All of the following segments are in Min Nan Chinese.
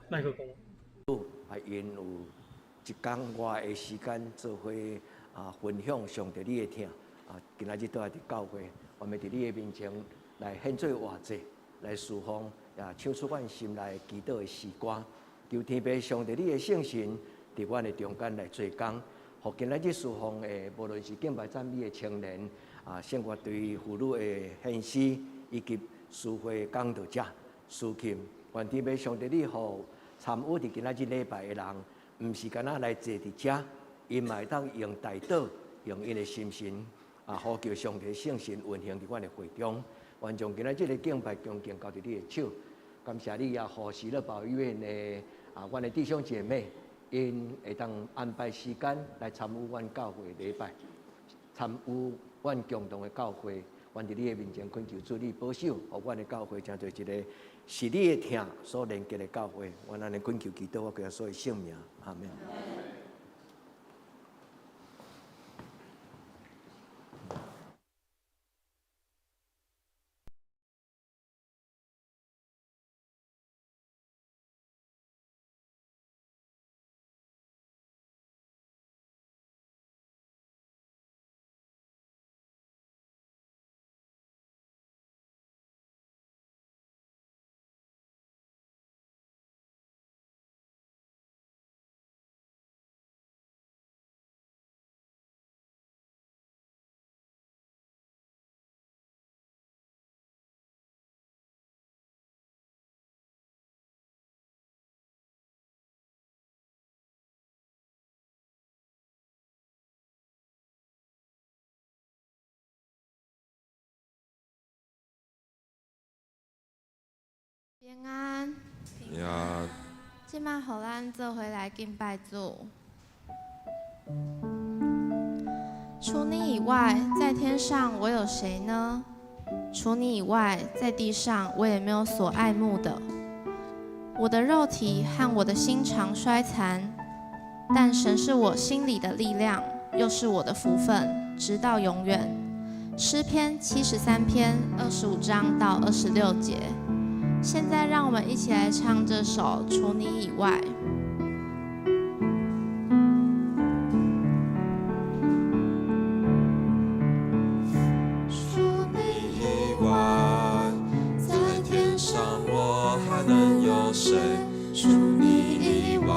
麥克風。啊，𪜶有一工外的時間做伙啊，分享上帝你的疼啊，今仔日倒來佇教會，我們佇你的面前來獻做活祭，來侍奉，也唱出阮心內祈禱的詩歌。求天父上帝你的聖神佇阮的中間來做工，予今仔日侍奉的，無論是敬拜讚美的青年啊，聖樂隊婦女的獻詩，以及司會講道者、司琴，願天父上帝你予參與佇今仔日禮拜的人，毋是干焦來坐佇遮，𪜶嘛會當用代禱，用𪜶的心神啊，呼求上帝聖神運行佇阮的會中。願將今仔日的敬拜恭敬交佇你的手，感謝你也予喜樂保醫院的啊，阮的弟兄姐妹，𪜶會當安排時間來參與阮教會禮拜，參與阮共同的教會。願佇你的面前懇求主你保守，予阮的教會成做一個是你的疼所連結的教會。阮按呢懇求祈禱，我耶穌的聖名，阿門。平安，平安。這擺予咱做伙來敬拜主。除你以外，在天上我有誰呢？除你以外，在地上我也沒有所愛慕的。我的肉體和我的心腸衰殘，但神是我心裡的力量，又是我的福分，直到永遠。詩篇73篇25章到26節。現在讓我們一起來唱這首《除你以外》。除你以外，在天上我還能有誰？除你以外，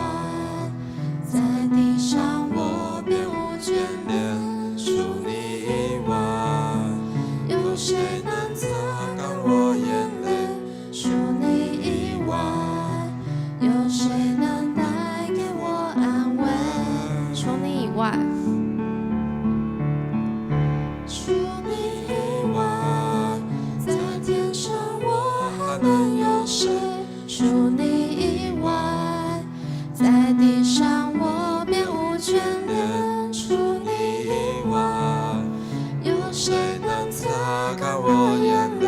在地上我便無眷戀。除你以外，有誰能擦乾我眼淚？除你以外，有誰能帶給我安慰？除你以外，除你以外，在天上我還能有誰？除你以外，在地上我便無眷戀。除你以外，有誰誰能擦乾我眼淚？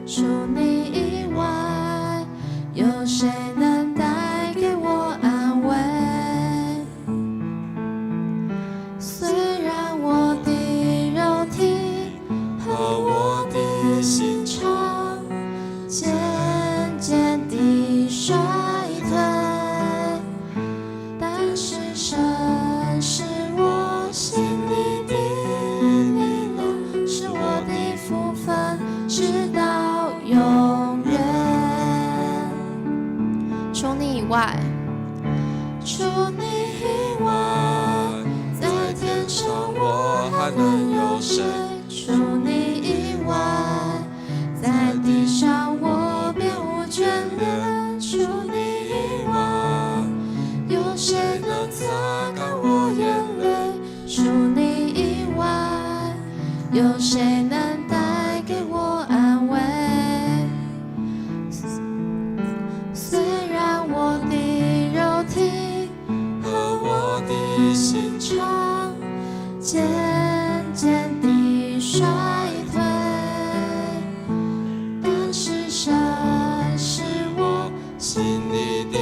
除你以外，有誰能帶給我安慰？雖然我的肉體和我的心腸漸漸地衰退，但是神是我心裡的力量，是我的福分，直到永遠。除你以外，除你以外，在天上我還能有誰？除你以外，在地上我便無眷戀。除你以外，有誰能擦乾我眼淚？除你以外，有誰能帶給我安慰？雖然我的肉體和我的心腸漸漸地衰退，但是神是我心裡的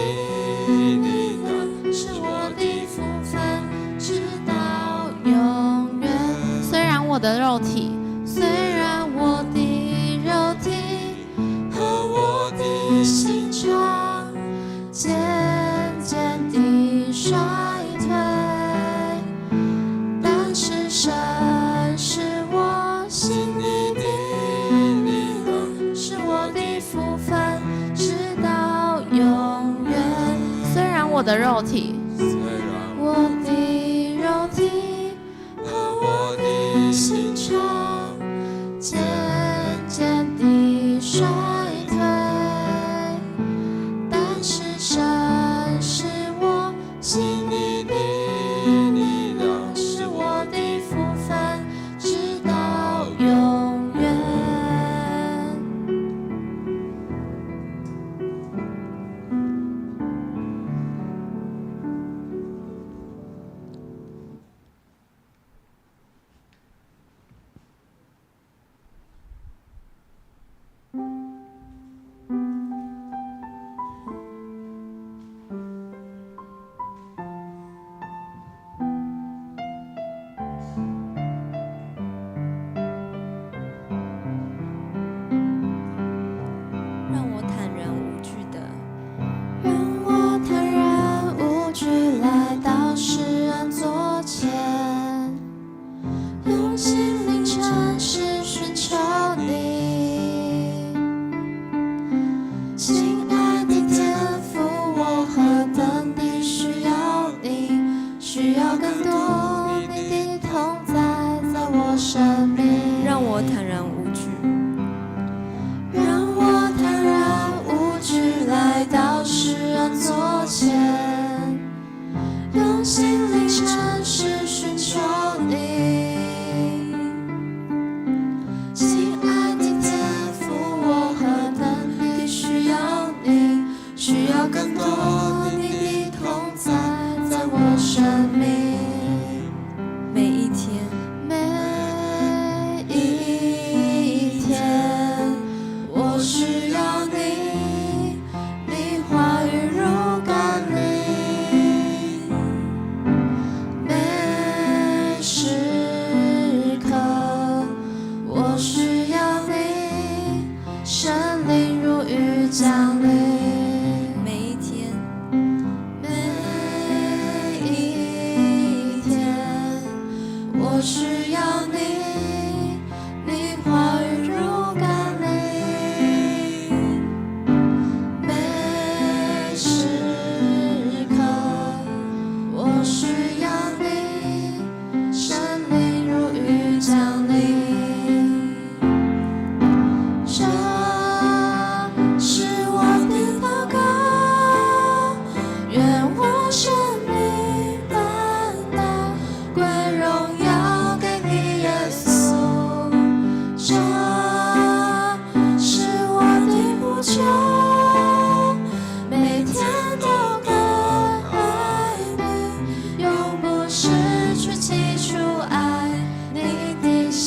力量，是我的福分，直到永遠。雖然我的肉體，雖然我的肉體和我的心腸的肉體，雖然我的肉體和我的心腸漸漸地衰退，但是神是我心裡的力量，是我的福分，直到永遠。讓我坦然無懼的，讓我坦然無懼來到施恩座前，用心靈誠實尋求你。親愛的天父，我何等地需要你，需要更多你的同在，在我生命。讓我坦然無懼，讓我坦然無懼來到施恩座前，用心靈誠實尋求你。親愛的天父，我何等地需要你，需要更多你的同在，在我生命。每一天，每一天，我需要你，你話語如甘霖。每時刻，我需要你，聖靈如雨降臨。每一天，每一天，我需要你，你話語如甘霖。每時刻，我需要你，聖靈如雨降臨。這是我的禱告，願我生命單單歸榮耀給你，耶穌。這是我的呼求，每天都更愛你，永不失去起初愛你的心。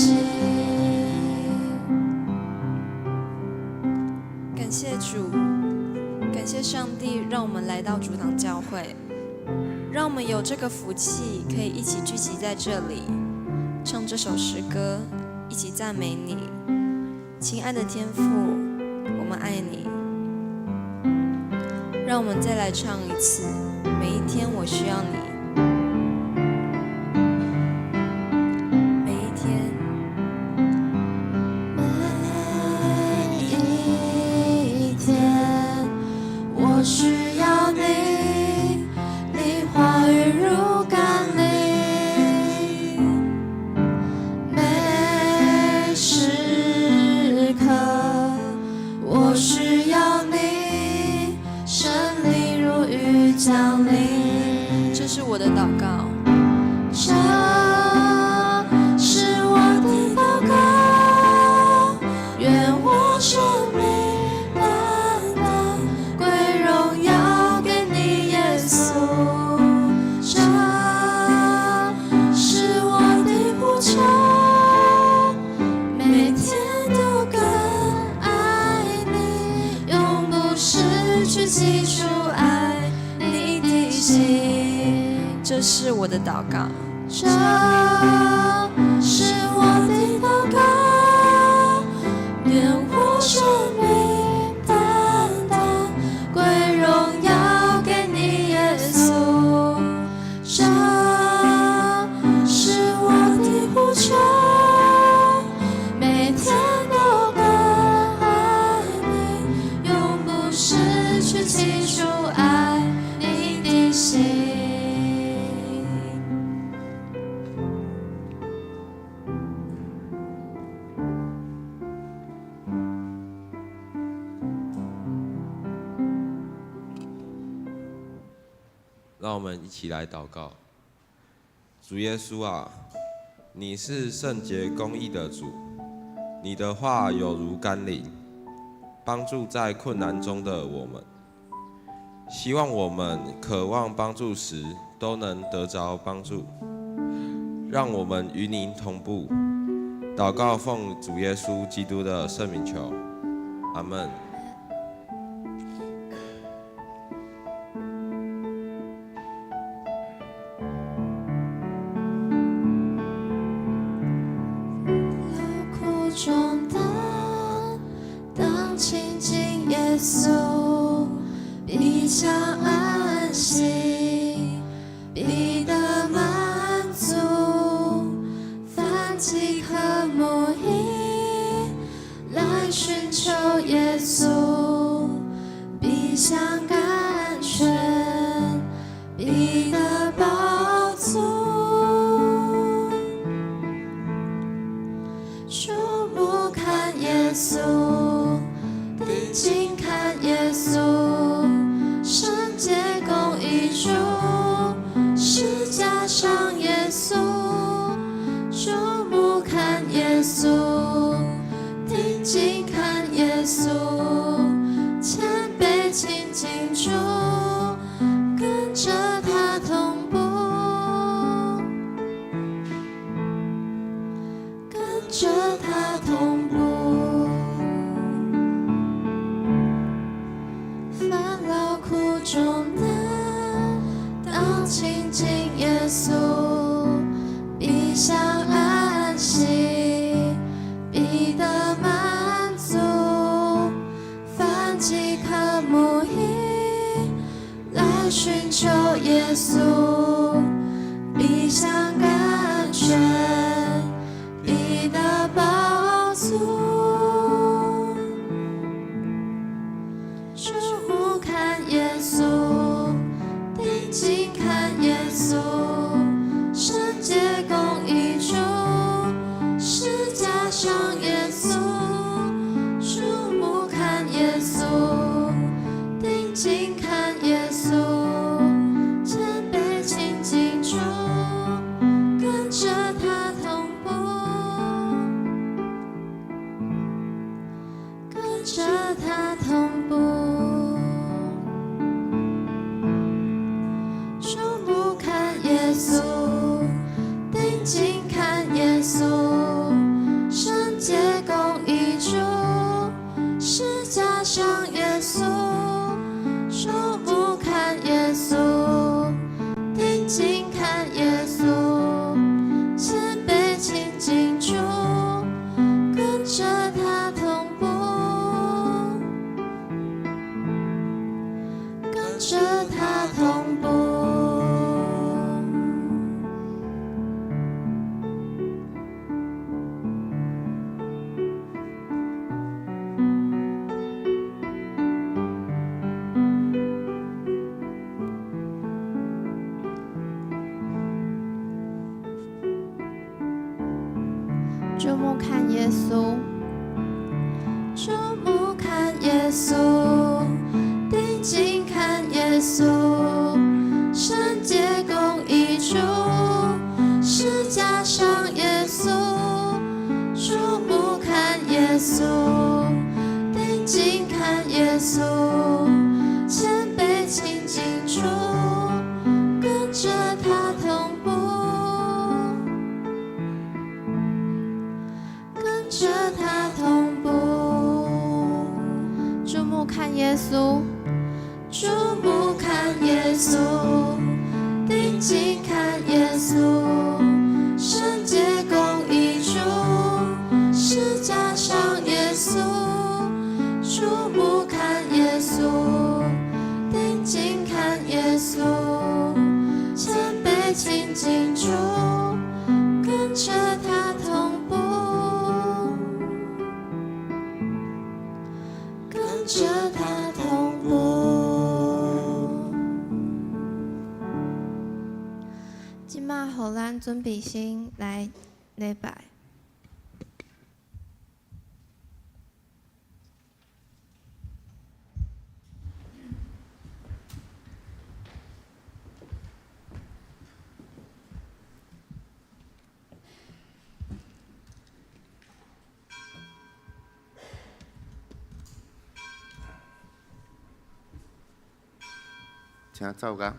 感謝主，感謝上帝，讓我們來到主堂教會，讓我們有這個福氣，可以一起聚集在這裡，唱這首詩歌，一起讚美你，親愛的天父，我們愛你。讓我們再來唱一次，每一天我需要你，每一天。每一天，我需要你，你話語如甘霖。每時刻，我需要你，聖靈如雨降臨。這是我的禱告，這是我的禱告，願我生命單單歸榮耀給你，耶穌。這是我的呼求，每天都更愛你，永不失去起初愛你的心。這是我的禱告，這是我的禱告，願我生命單單歸榮耀給你，耶穌。這是我的呼求，每天都更愛你，永不失去起初愛你的心。我們一起來禱告。主耶穌啊，你是聖潔公義的主，你的話有如甘霖，幫助在困難中的我們。希望我們渴望幫助時都能得著幫助，讓我們與您同步。禱告奉主耶穌基督的聖名求，阿門。勞苦重擔，當親近耶穌，必享安息，必得滿足。凡飢渴慕義，來尋求耶穌，必享甘泉，必得飽足。注目看耶穌，定睛看耶穌，聖潔公義主，十架上耶穌。注目看耶穌，定睛看耶穌，謙卑親近主，跟著他同步，跟著他同步。凡勞苦重擔，當親近耶穌，必享安息，必得滿足。凡飢渴慕義，來尋求耶穌，必享甘泉，必得飽足。注目看耶穌，定睛看耶穌，聖潔公義主，十架上耶穌。注目看耶穌，定睛看耶穌，謙卑親近主，跟著他同步，跟著他同步。注目看耶穌，定睛看耶穌，聖潔公義主，十架上耶穌。注目看耶穌，定睛看耶穌，謙卑親近主，跟著他同步，跟著他同步。注目看耶穌，注目看耶穌，定睛看耶穌，聖潔公義主，十架上耶穌。注目看耶穌，定睛看耶穌，謙卑親近主，跟著他同步，跟著他同步。注目看耶穌，注目看耶穌，定睛看耶穌，聖潔公義主，十架上耶穌。注目看耶穌，定睛看耶穌，謙卑親近主，跟著他同步，跟著他同步。這馬予咱準備先來禮拜。請奏樂。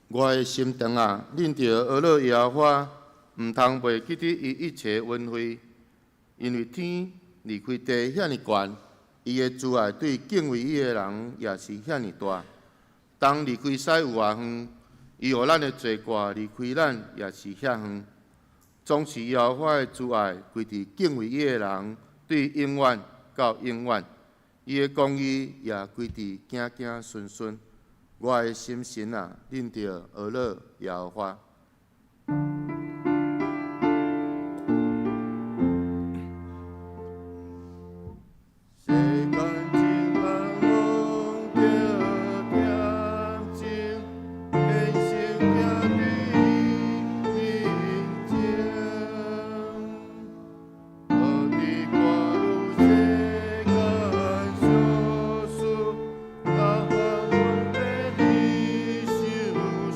我的心肠啊，恁著学乐耶和华，毋通袂记得伊一切恩惠，因为天离开地遐尔悬，伊的慈爱对敬畏伊的人也是遐尔大。东离开西有偌远，伊予咱的罪过离开咱也是遐远。总是耶和华的慈爱归伫敬畏伊的人，对永远到永远。伊的公义也归伫子子孙孙。我的心神啊，恁著学乐耶和华。世间情人拢叫恬静，天生行伫面前。无伫看女世间小事，逐项问题你想思。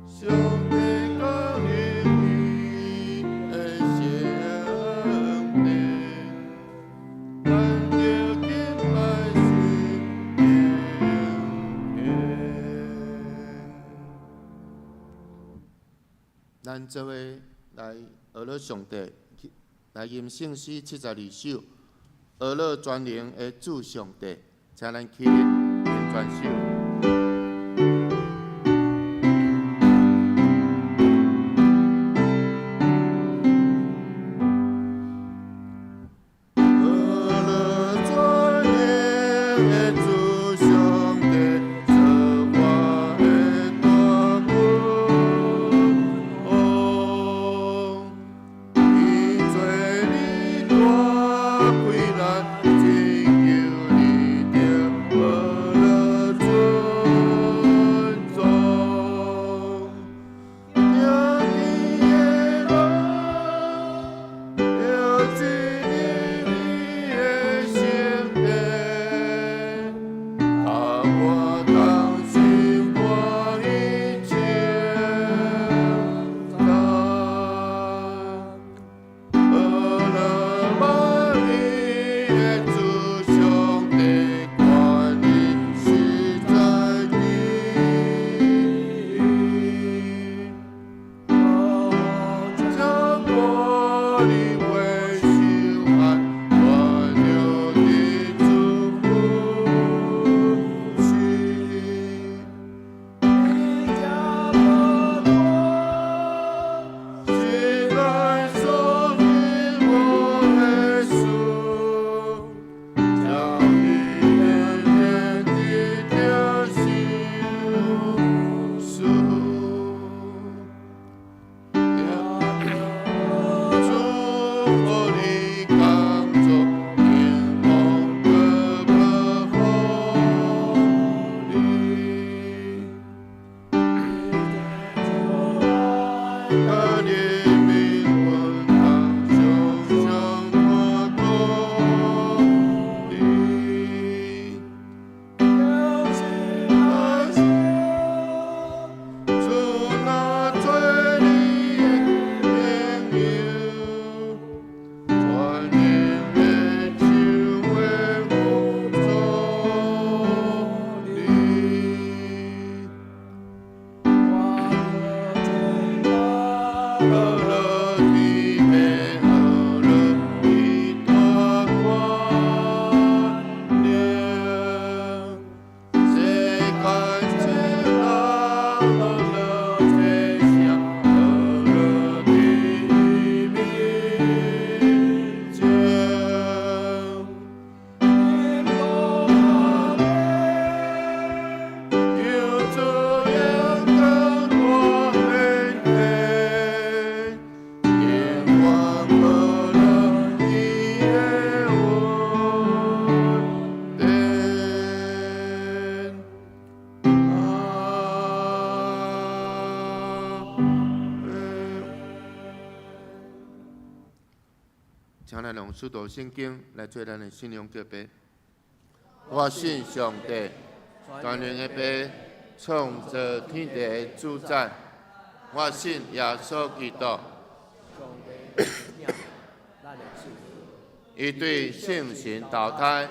上帝降临伊的圣殿，咱著敬拜神敬虔。咱做伙来学乐上帝，来吟圣诗72首，学乐全能的主上帝，请咱起立念全首。学乐全能的主上帝，造化的大君王，伊做你大贵人，拯救你著学乐尊重。听见的人，要进入你的圣殿，甲我同心欢喜称赞。学乐万請咱用使徒信經來做咱的信仰告白。我信上帝，全能的父，創造天地的主宰。我信耶穌基督，上帝的囝，咱的主。伊對聖神投胎，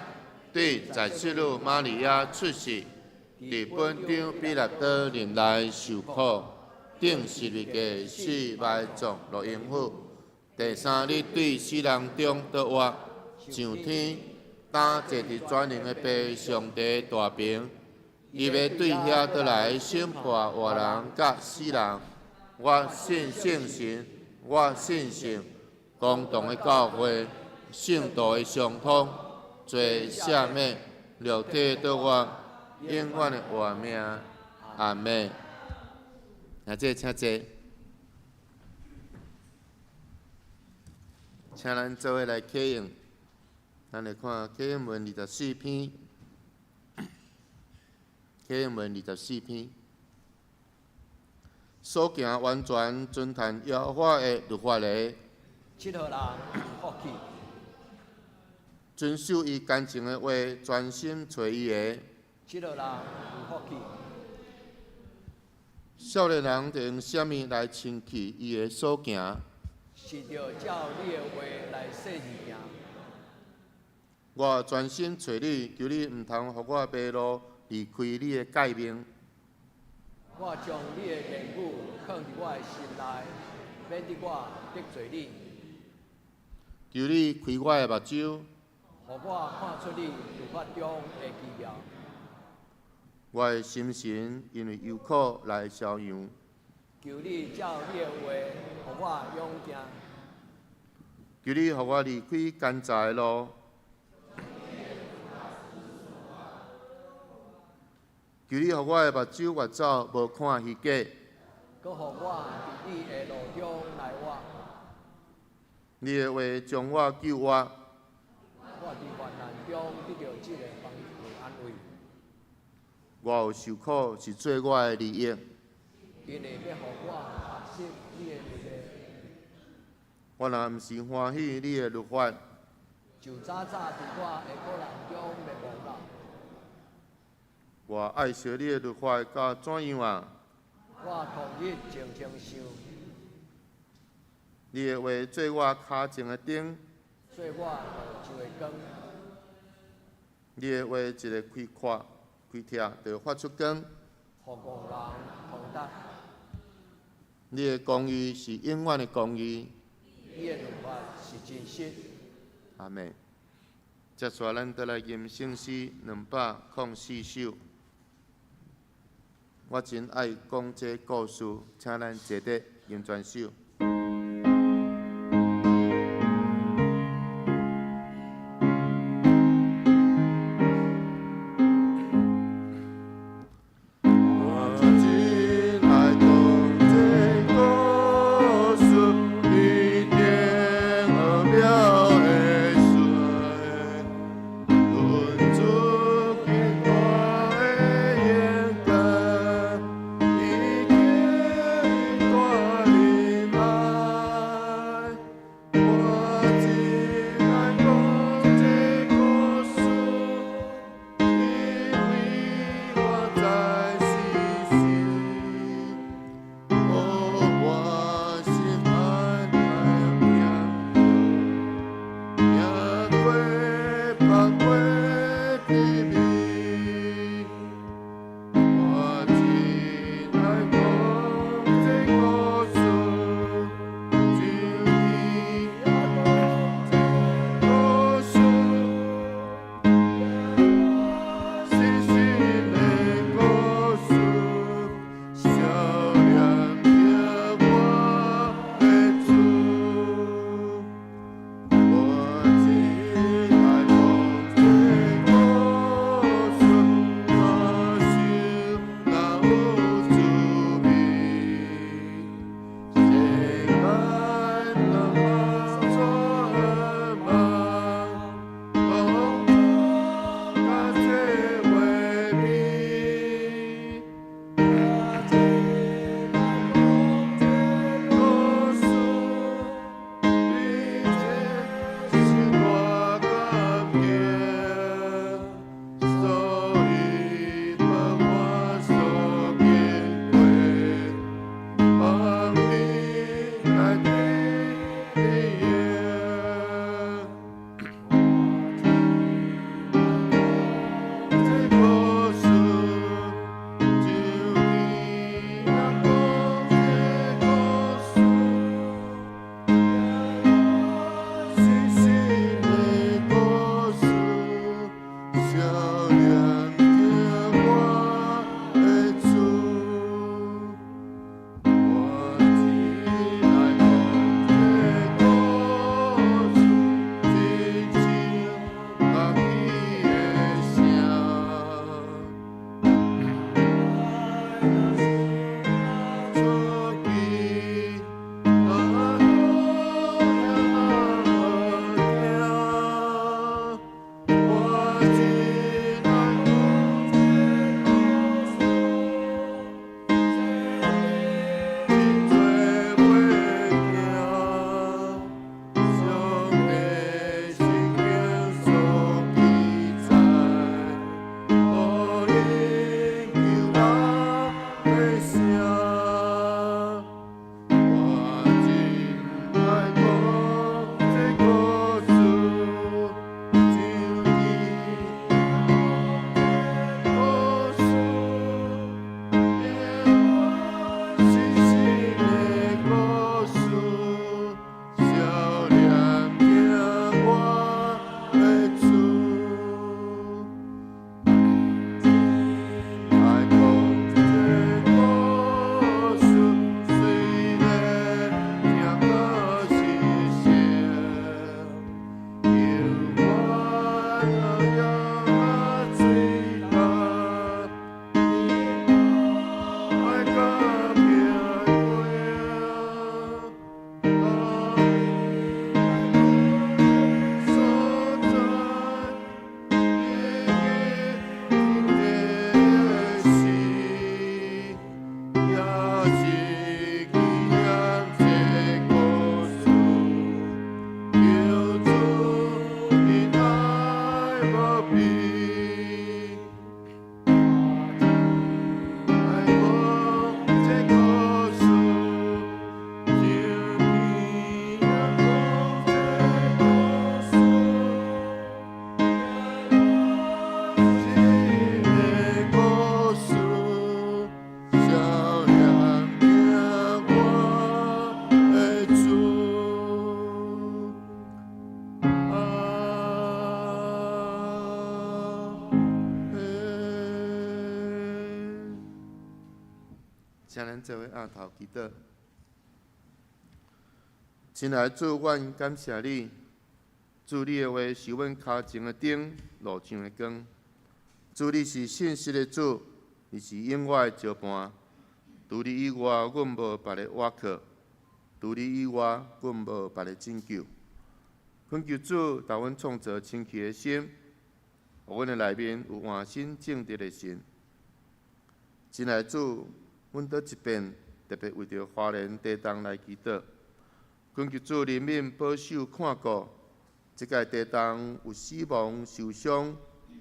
對在聖女瑪利亞出世，佇本張彼拉多任內受苦，釘十字架死埋葬落陰府，第三日對死人中復活，上天，擔坐佇全能的父上帝大爿，伊欲對遐倒來審判活人佮死人。我信聖神，我信聖公同的教會，聖徒的相通，罪赦免，肉體復活，永遠的活命。阿們。來，這請坐。請咱做伙來啟用，咱來看啟用文二十四篇，啟用文二十四篇，所行完全遵行耶和華的律法的，七號人有福氣，遵守伊乾淨的話，專心揣伊的。七號人有福氣。少年人著用啥物來清氣伊的所行？是著照你的話來細膩行。我專心揣你，求你毋通予我迷路，離開你的誡命。我將你的言語藏佇我的心內，免得我得罪你。求你開我的目睭，予我看出你律法中的奇妙。我的心神因為憂苦來消揚。求你照你的話，予我勇健。求你予我離開奸詐的路。求你予我的目睭越走，無看虛假。閣予我佇你的路中來活。你的話將我救活。我佇患難中得著這个幫助安慰。我有受苦是做我的利益。因為欲予我學習你的律例。我若毋是歡喜你的律法，就早早佇我的苦難中滅亡啦。我愛惜你的律法到怎樣啊？我終日靜靜想。你的話做我跤前的燈，做我路上的光。你的話一个開闊開拆，就發出光，予戇人通達。你的公義是永遠的公義。你的律法是真實。阿們。接下來，咱倒來吟聖詩204首。我真愛講這故事，請咱坐佇吟全首。我真愛講這故事，伊定奧妙的事，論主極大的勇敢，伊經大忍耐。少年聽我的主，我真愛講這故事，親像樂器的聲。出去，阿多聽，我真愛講這故事，真濟伙行，上帝聖經所記載，予拯救人的聲。我真愛講這故事，就伊故事，真實的故事，少年聽我的主。愛講這故事，雖然聽甲失聲，猶原水干，愛甲拼過，所在，的事，也是紀念這故事，求主恩愛無比。愛講這故事，就紀念這故事，真的故事，少年聽我的主。阿們。請咱做伙徹頭祈禱。親愛的主，阮感謝你，主你的話是阮跤前的燈，路上的光。主你是信實的主，你是永遠的石伴。除你以外，阮無別个倚靠；除你以外，阮無別个拯救。懇求主，予阮創造清氣的心，予阮的內面有換新正直的神。親愛的主，阮閣一遍特別為著花蓮地動來祈禱，懇求主憐憫、保守、看顧，這擺地動有死亡、受傷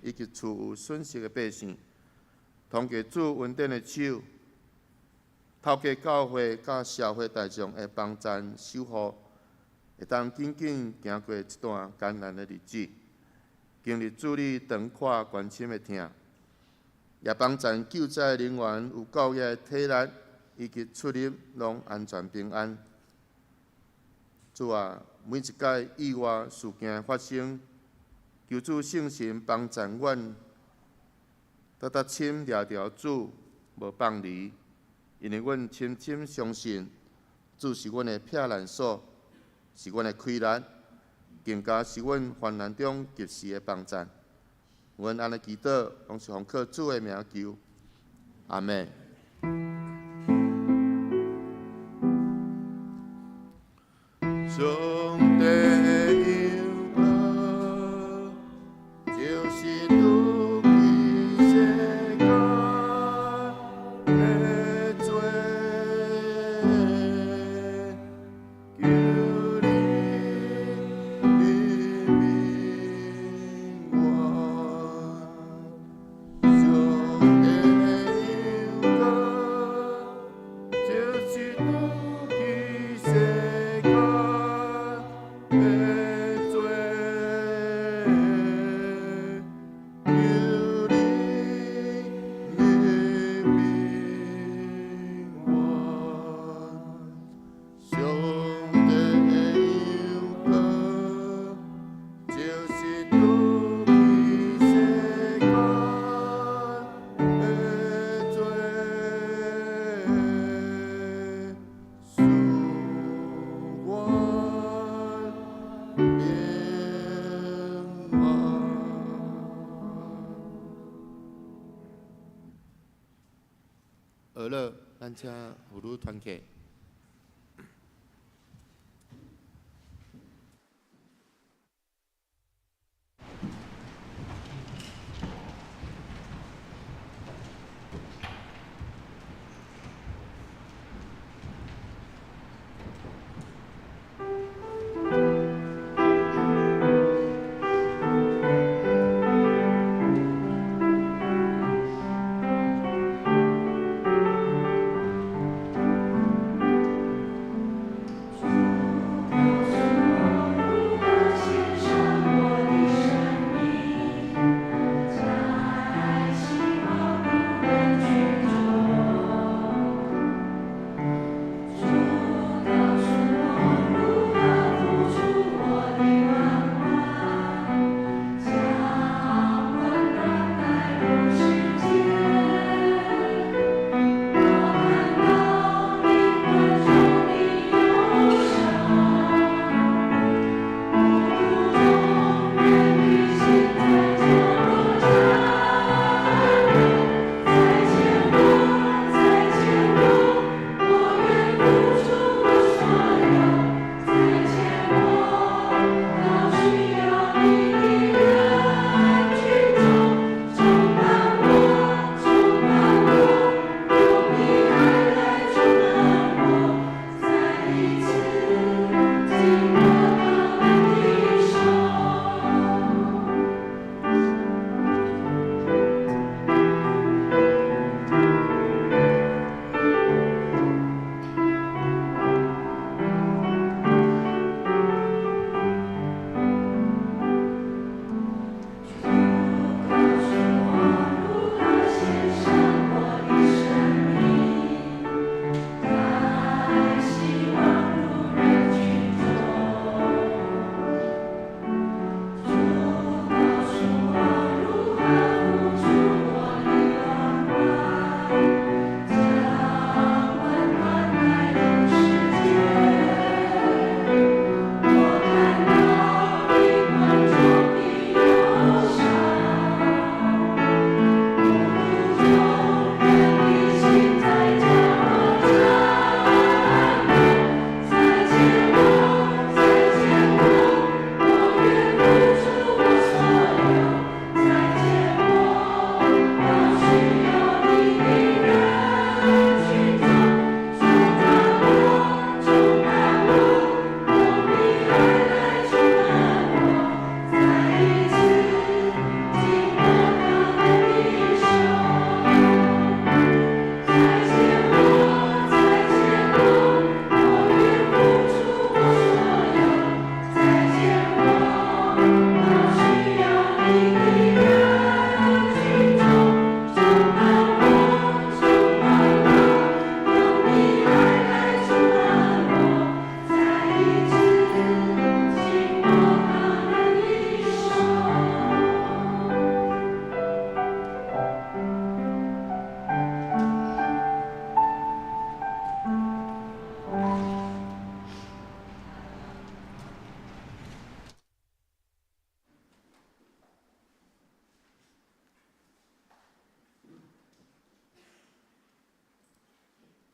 以及厝有損失的百姓，通過主恩典的手，透過教會佮社會大眾的幫贊守護，會當緊緊行過這段艱難的日子，經歷主你長闊關心的疼，也幫贊救災人員有夠額的體力以及出入攏安全平安。主啊，每一擺意外事件的發生，求主聖神幫贊阮，踏踏深抓牢主，無放離，因為阮深深相信，主是阮的避難所，是阮的氣力，更加是阮患難中及時的幫贊。阮按呢祈禱，攏是奉靠主的名求，阿們。上帝的引導，就是拄起世間的罪，求你憐憫我。上帝的引導，俄勒，咱請婦女團契。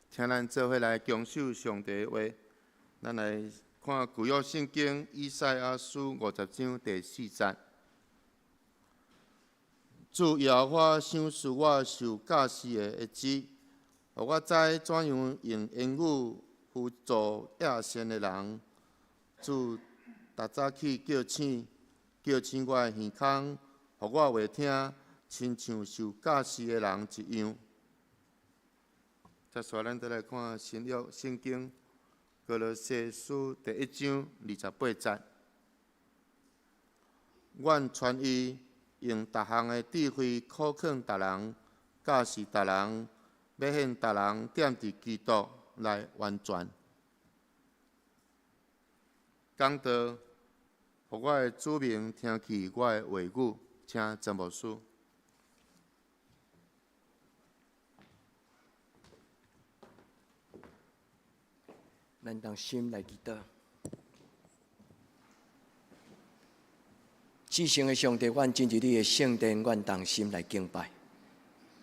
請咱做伙來恭守上帝的話，咱來看舊約聖經以賽亞書50章第4節。主耶和華賞賜我受教示的日子，予我知怎樣用言語輔助偽善的人。主逐早起叫醒，叫醒我的耳孔，予我話聽，親像受教示的人一樣。接續咱再來看新約聖經歌羅西書第1章28節。願傳伊用逐項的智慧苦勸逐人，教示逐人，欲顯逐人踮佇基督內完全。講道，予我的子民聽去我的話語，請曾牧師。咱同心來祈禱。至聖的上帝，阮進入你的聖殿，阮同心來敬拜。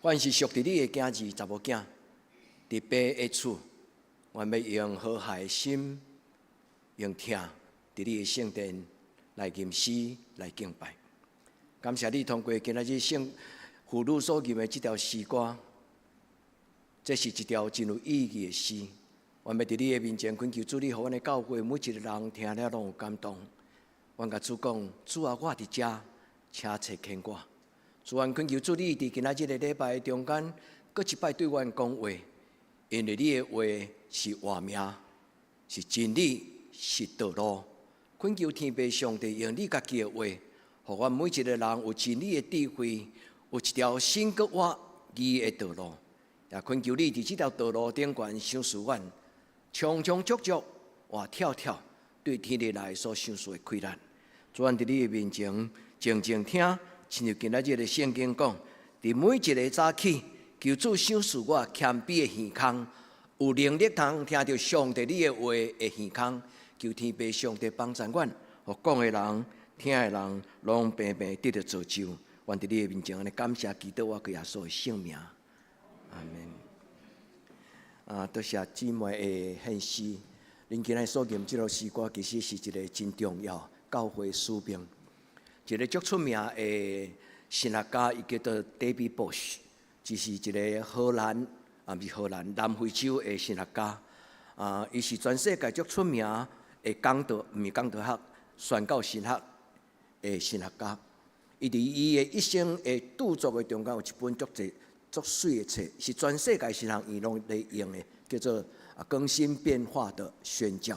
阮是屬佇你的囝兒、查某囝，伫父的厝，阮欲用和諧的心，用疼，佇你的聖殿來吟詩來敬拜。感謝你通過今仔日聖婦女所吟的這條詩歌，這是一條真有意義的詩。阮欲佇你的面前懇求主，你予阮的教會每一個人聽了攏有感動。阮共主講：主啊，我佇遮，請差遣我。主，阮懇求主，你佇今仔日個禮拜中間，閣一擺對阮講話，因為你的話是活命，是真理，是道路。懇求天父上帝用你家己的話，予阮每一個人有真理的智慧，有一條新閣活義的道路。也懇求你佇這條道路頂懸賞賜阮，充充足足、活跳跳，對天地來所賞賜的氣力。主，阮佇你的面前靜靜聽，親像今仔日的聖經講，佇每一个早起，求主賞賜我謙卑的耳孔，有能力通聽著上帝你的話的耳孔。求天父上帝幫贊阮，予講的人、聽的人，攏平平得著造就。阮佇你的面前按呢感謝祈禱，我歸耶穌的聖名。阿門。啊，多謝姊妹的獻詩。恁今日所吟這首詩歌，其實是一個真重要教會使命。一個足出名的神學家，伊叫做 David Bosch，就是一個荷蘭，啊，毋是荷蘭，南非洲的神學家。啊，伊是全世界足出名的講道，毋是講道學，宣教神學的神學家。伊佇伊的一生的著作的中間，有一本足濟足媠的冊，是全世界神學院攏咧用的，叫做《更新變化的宣教》。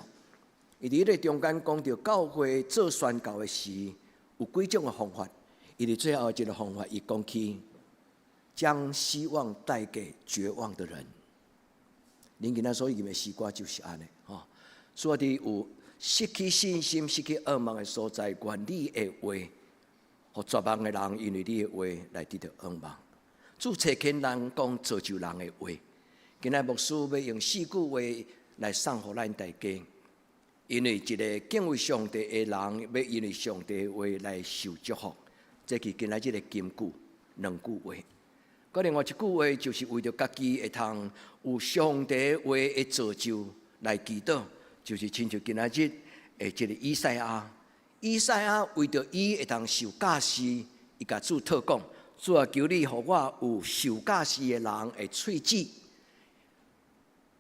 伊佇彼个中間講著教會做宣教的時，有幾種的方法。伊佇最後一個方法，伊講起將希望帶給絕望的人。恁今仔所吟的詩歌就是按呢，吼。所以佇有失去信心、失去盼望的所在，願你的話，予絕望的人因為你的話來得著盼望。主差遣人講造就人的話。今仔牧師欲用四句話來送予咱大家，因為一個敬畏上帝的人，欲因為上帝的話來受祝福。這是今仔日的金句，兩句話。閣另外一句話，就是為著家己會通有上帝話的造就來祈禱，就是親像今仔日的這個以賽亞。以賽亞為著伊會通受教示，伊共主禱講：主啊，求你予我有受教示的人的喙舌。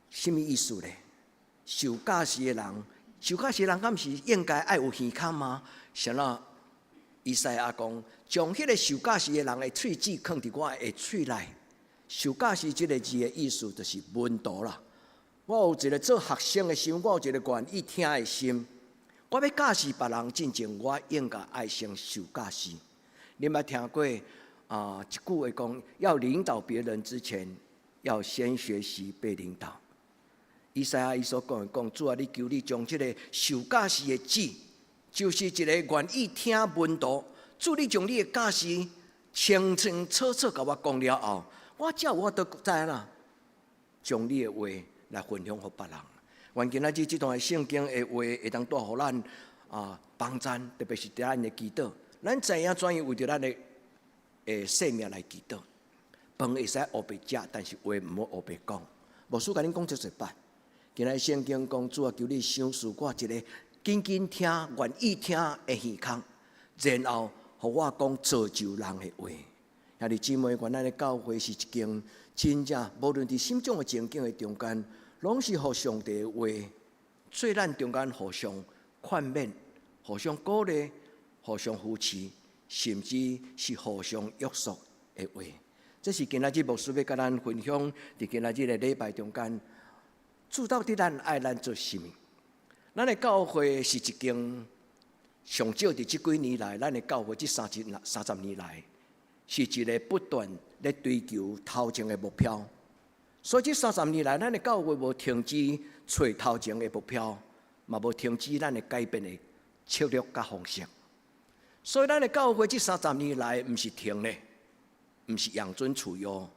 啥物意思咧？受教示的人，受教示的人，敢毋是應該愛有耳孔嗎？啥物？以賽亞講，將彼个受教示的人的喙舌囥佇我的喙內。受教示這个字的意思，就是門徒啦。我有一個做學生的心，我有一個願意聽的心。我欲教示別人進前，我應該愛先受教示。你捌聽過啊？一句話講，要領導別人之前，要先學習被領導。以賽亞伊所講的講，主啊，你求你將這個受教示的舌，就是一個願意聽門徒。主，你將你的教示清清楚楚共我講了後，我才有法度知啦，將你的話來分享予別人。願今仔日這段聖經的話會當帶予咱啊幫贊，特別是佇咱的祈禱。咱知影怎樣為著咱的生命來祈禱。飯會使烏白食，但是話毋好烏白講。牧師共恁講足濟擺。今仔聖經講，主啊，求你賞賜我一個緊緊聽、願意聽的耳孔，然後予我講造就人的話。兄弟姊妹，願咱的教會是一間真正無論佇啥種的情景的中間，攏是予上帝的話做咱中間互相勸勉、互相鼓勵、互相扶持，甚至是互相約束的話。這是今仔日牧師欲共咱分享，佇今仔日的禮拜中間，主到底咱愛咱做啥物？咱的教會是一間上少佇這幾年來，咱的教會這30年來，是一個不斷咧追求頭前的目標。所以這三十年來，咱的教會無停止揣頭前的目標，嘛無停止咱的改變的策略佮方式。所以咱的教會這三十年來，毋是停咧，毋是養尊處優，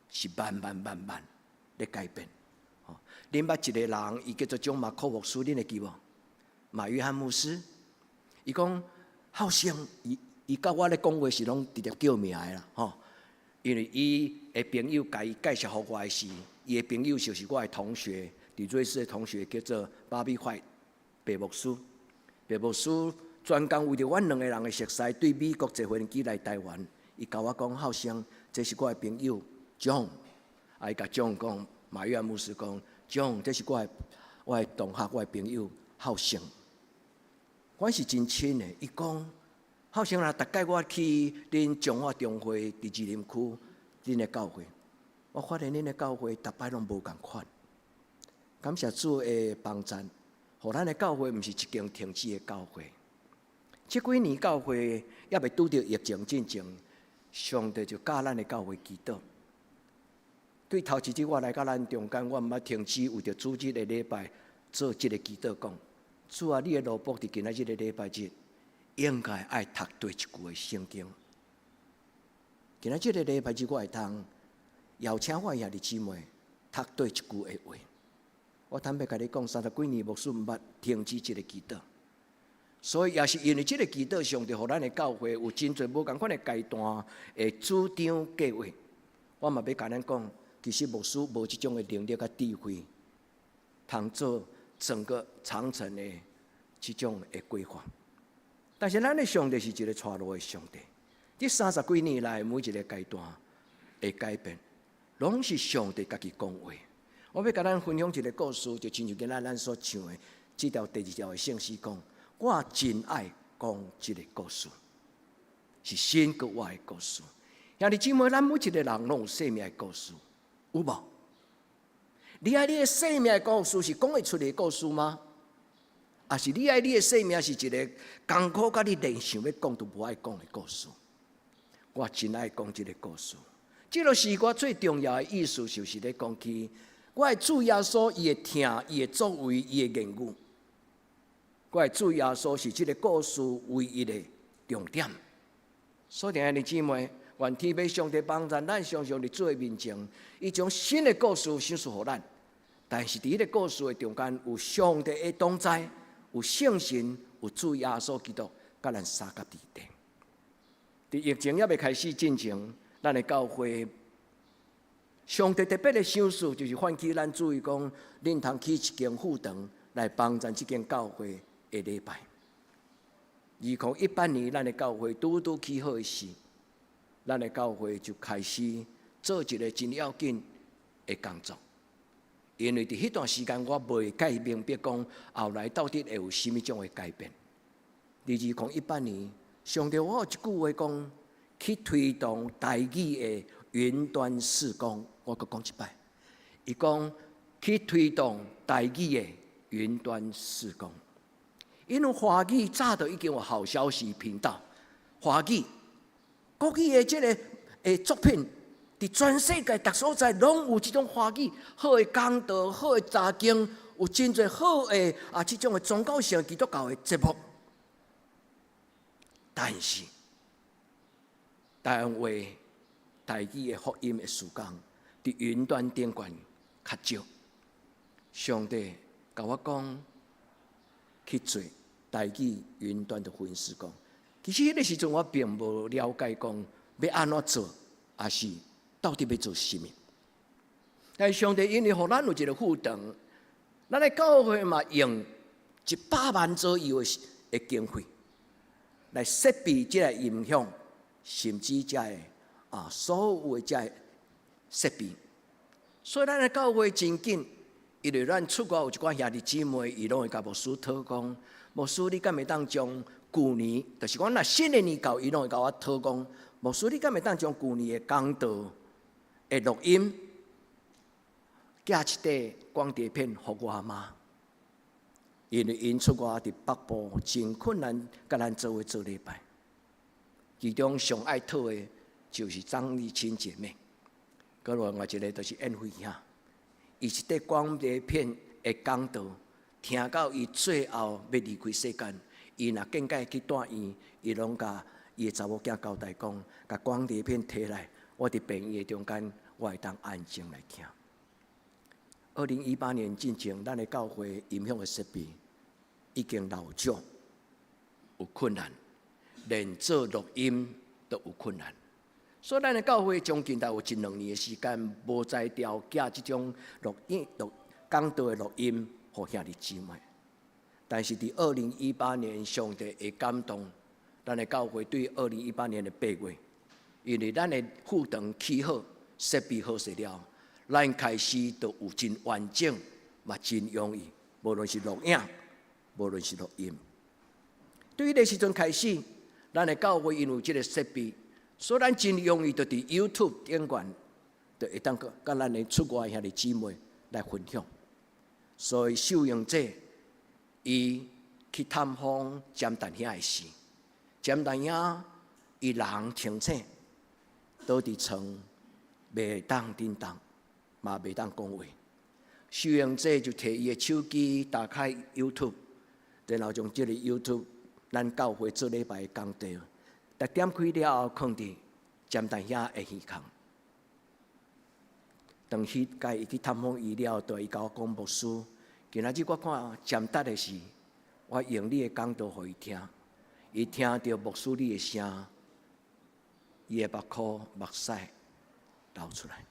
是慢慢慢慢咧改變。恁捌一個人，伊叫做蔣馬克牧師，恁會記無？馬約翰牧師，伊講好像伊伊佮我咧講話是攏直接叫名的啦，吼。因為伊的朋友共伊介紹予我的時，伊的朋友就是我的同學，佇瑞士的同學叫做巴比懷白牧師。白牧師專工為著阮兩个人的熟似，對美國坐飛機來台灣。伊共我講，孝生，這是我的朋友 John。啊，伊共 John 講，馬約翰牧師講，John，這是我的同學，我的朋友孝生。阮是真親的。伊講，孝生啊，逐擺我去恁彰化中會佇士林區恁的教會，我發現恁的教會逐擺攏無仝款。感謝主的幫贊，予咱的教會毋是一間停止的教會。這幾年教會猶未拄著疫情進前，上帝就教咱的教會祈禱。對頭一日我來到咱中間，我毋捌停止為著主日的禮拜做這个祈禱，講主啊，你的奴僕佇今仔日的禮拜日應該愛讀對一句的聖經。今仔這个禮拜日我會通邀請我兄弟姊妹讀對一句的話。我坦白共你講，三十幾年牧師毋捌停止這个祈禱，所以也是因為這个祈禱，上帝予咱的教會有真濟無仝款的階段的主張計劃。我嘛欲共咱講，其實牧師無這種的能力佮智慧，通做整個長程的這種的規劃。但是咱的上帝是一个帶路的上帝，這三十幾年來每一个階段的改變，攏是上帝家己講話。我欲共咱分享一个故事，就親像今仔咱所唱的這條第二條的聖詩講，我真愛講這个故事，是神佮我的故事。兄弟姊妹，咱每一个人攏有生命的故事，有無？你愛你的生命的故事是講會出的故事嗎？抑是你愛你的生命是一个艱苦，佮你連想欲講都無愛講的故事？我真愛講這个故事。這个是我最重要的意思，就是咧講起我的主耶穌，伊的疼，伊的作為，伊的言語。我的主耶穌是這个故事唯一的重點。所以，兄弟姊妹，願天父上帝幫助咱，常常佇主的面前，伊將新的故事賞賜予咱。但是，佇彼个故事的中間，有上帝的同在，有聖神，有主耶穌基督，佮咱相佮佇底。佇疫情猶未開始進前，咱的教會上帝特別的賞賜，就是喚起咱注意講，恁通起一間副堂來幫贊這間教會的禮拜。2018年，咱的教會拄拄起好的時，咱的教會就開始做一个真要緊的工作。因為佇彼段時間，我袂蓋明白講後來到底會有啥物種的改變。佇2018年，上帝我有一句話講，去推動台語的雲端事工，我閣講一擺。伊講去推動台語的雲端事工，因為華語早就已經有好消息頻道，華語、國語的這个作品，佇全世界逐所在攏有這種華語好的講道、好的查經，有真濟好的啊，這種的宗教性基督教的節目。但是台灣話、台語的福音的事工，佇雲端頂懸較少。上帝共我講去做台語雲端的福音事工。其實彼个時陣我並無了解講欲按怎做，抑是到底欲做啥物。但是上帝因為予咱有一个副堂，咱的教會嘛用100萬左右的經費來設備這个音響，甚至這个啊所有的這个設備。所以咱的教會真緊，因為咱出國有一寡兄弟姊妹，伊攏會共牧師討講，牧師你敢會當將舊年，就是講若新的年到，伊攏會共我討講，牧師你敢會當將舊年的講道的錄音，寄一塊光碟片予我嗎？因為𪜶出外佇北部真困難，共咱做伙做禮拜。其中上愛討的，就是張麗清姐妹，閣另外一个就是燕慧兄。伊一塊光碟片的講道，聽到伊最後欲離開世間，伊若見解去住院，伊攏共伊的查某囝交代講，共光碟片提來，我佇病院的中間，我會當安靜來聽。2018年進前，咱的教會音響的設備已經老舊，有困難，連做錄音都有困難。所以咱的教會將近大有一兩年的時間，無才調寄這種錄音、錄講道的錄音，予兄弟姊妹。但是佇2018年，上帝會感動咱的教會對2018年的8月，因為咱的副堂起好、設備好勢了，咱開始就有真完整，嘛真容易，無論是錄影，無論是錄音。對彼个時陣開始，咱的教會因為這个設備，所以咱真容易就佇 YouTube 頂懸，就會當佮咱的出外兄弟姊妹來分享。所以秀英姐伊去探訪詹大兄的時，詹大兄伊人清醒，倒佇床袂當振動，嘛袂當講話。秀英姐就提伊的手機打開 YouTube，然後將這个 YouTube 咱教會做禮拜的講道，逐點開了後，囥佇詹大兄的耳孔。當彼屆伊去探訪伊了後，就伊共我講，牧師，今仔日我看詹達的是，我用你的講道予伊聽，伊聽著牧師你的聲，伊的目箍目屎流出來。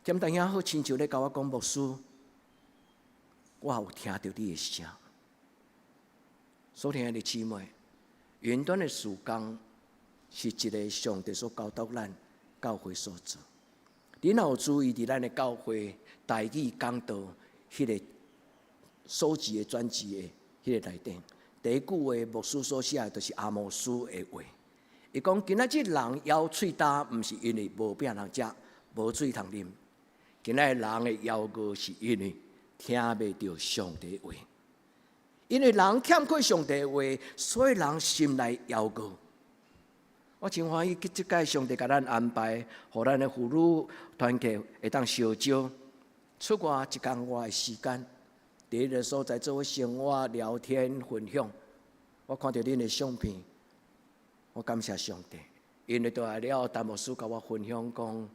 詹大兄好親像咧共我講，牧師，我有聽著你的聲。所親愛的姊妹，雲端的事工是一个上帝所交託咱教會所做。你若有注意佇咱的教會台語講道，彼个手機的專輯的彼个內底，第一句話牧師所寫的，就是阿摩司的話。伊講今仔日人枵喙焦，毋是因為無餅通食，無水通啉。今仔日人的枵餓是因為聽袂著上帝話。因為人欠缺上帝話，所以人心內枵餓。我真歡喜，這擺上帝共咱安排，予咱的婦女團契會當相招出外一工外的時間，佇彼个所在做伙生活、聊天、分享。我看著恁的相片，我感謝上帝，因為倒來了後，陳牧師共我分享講，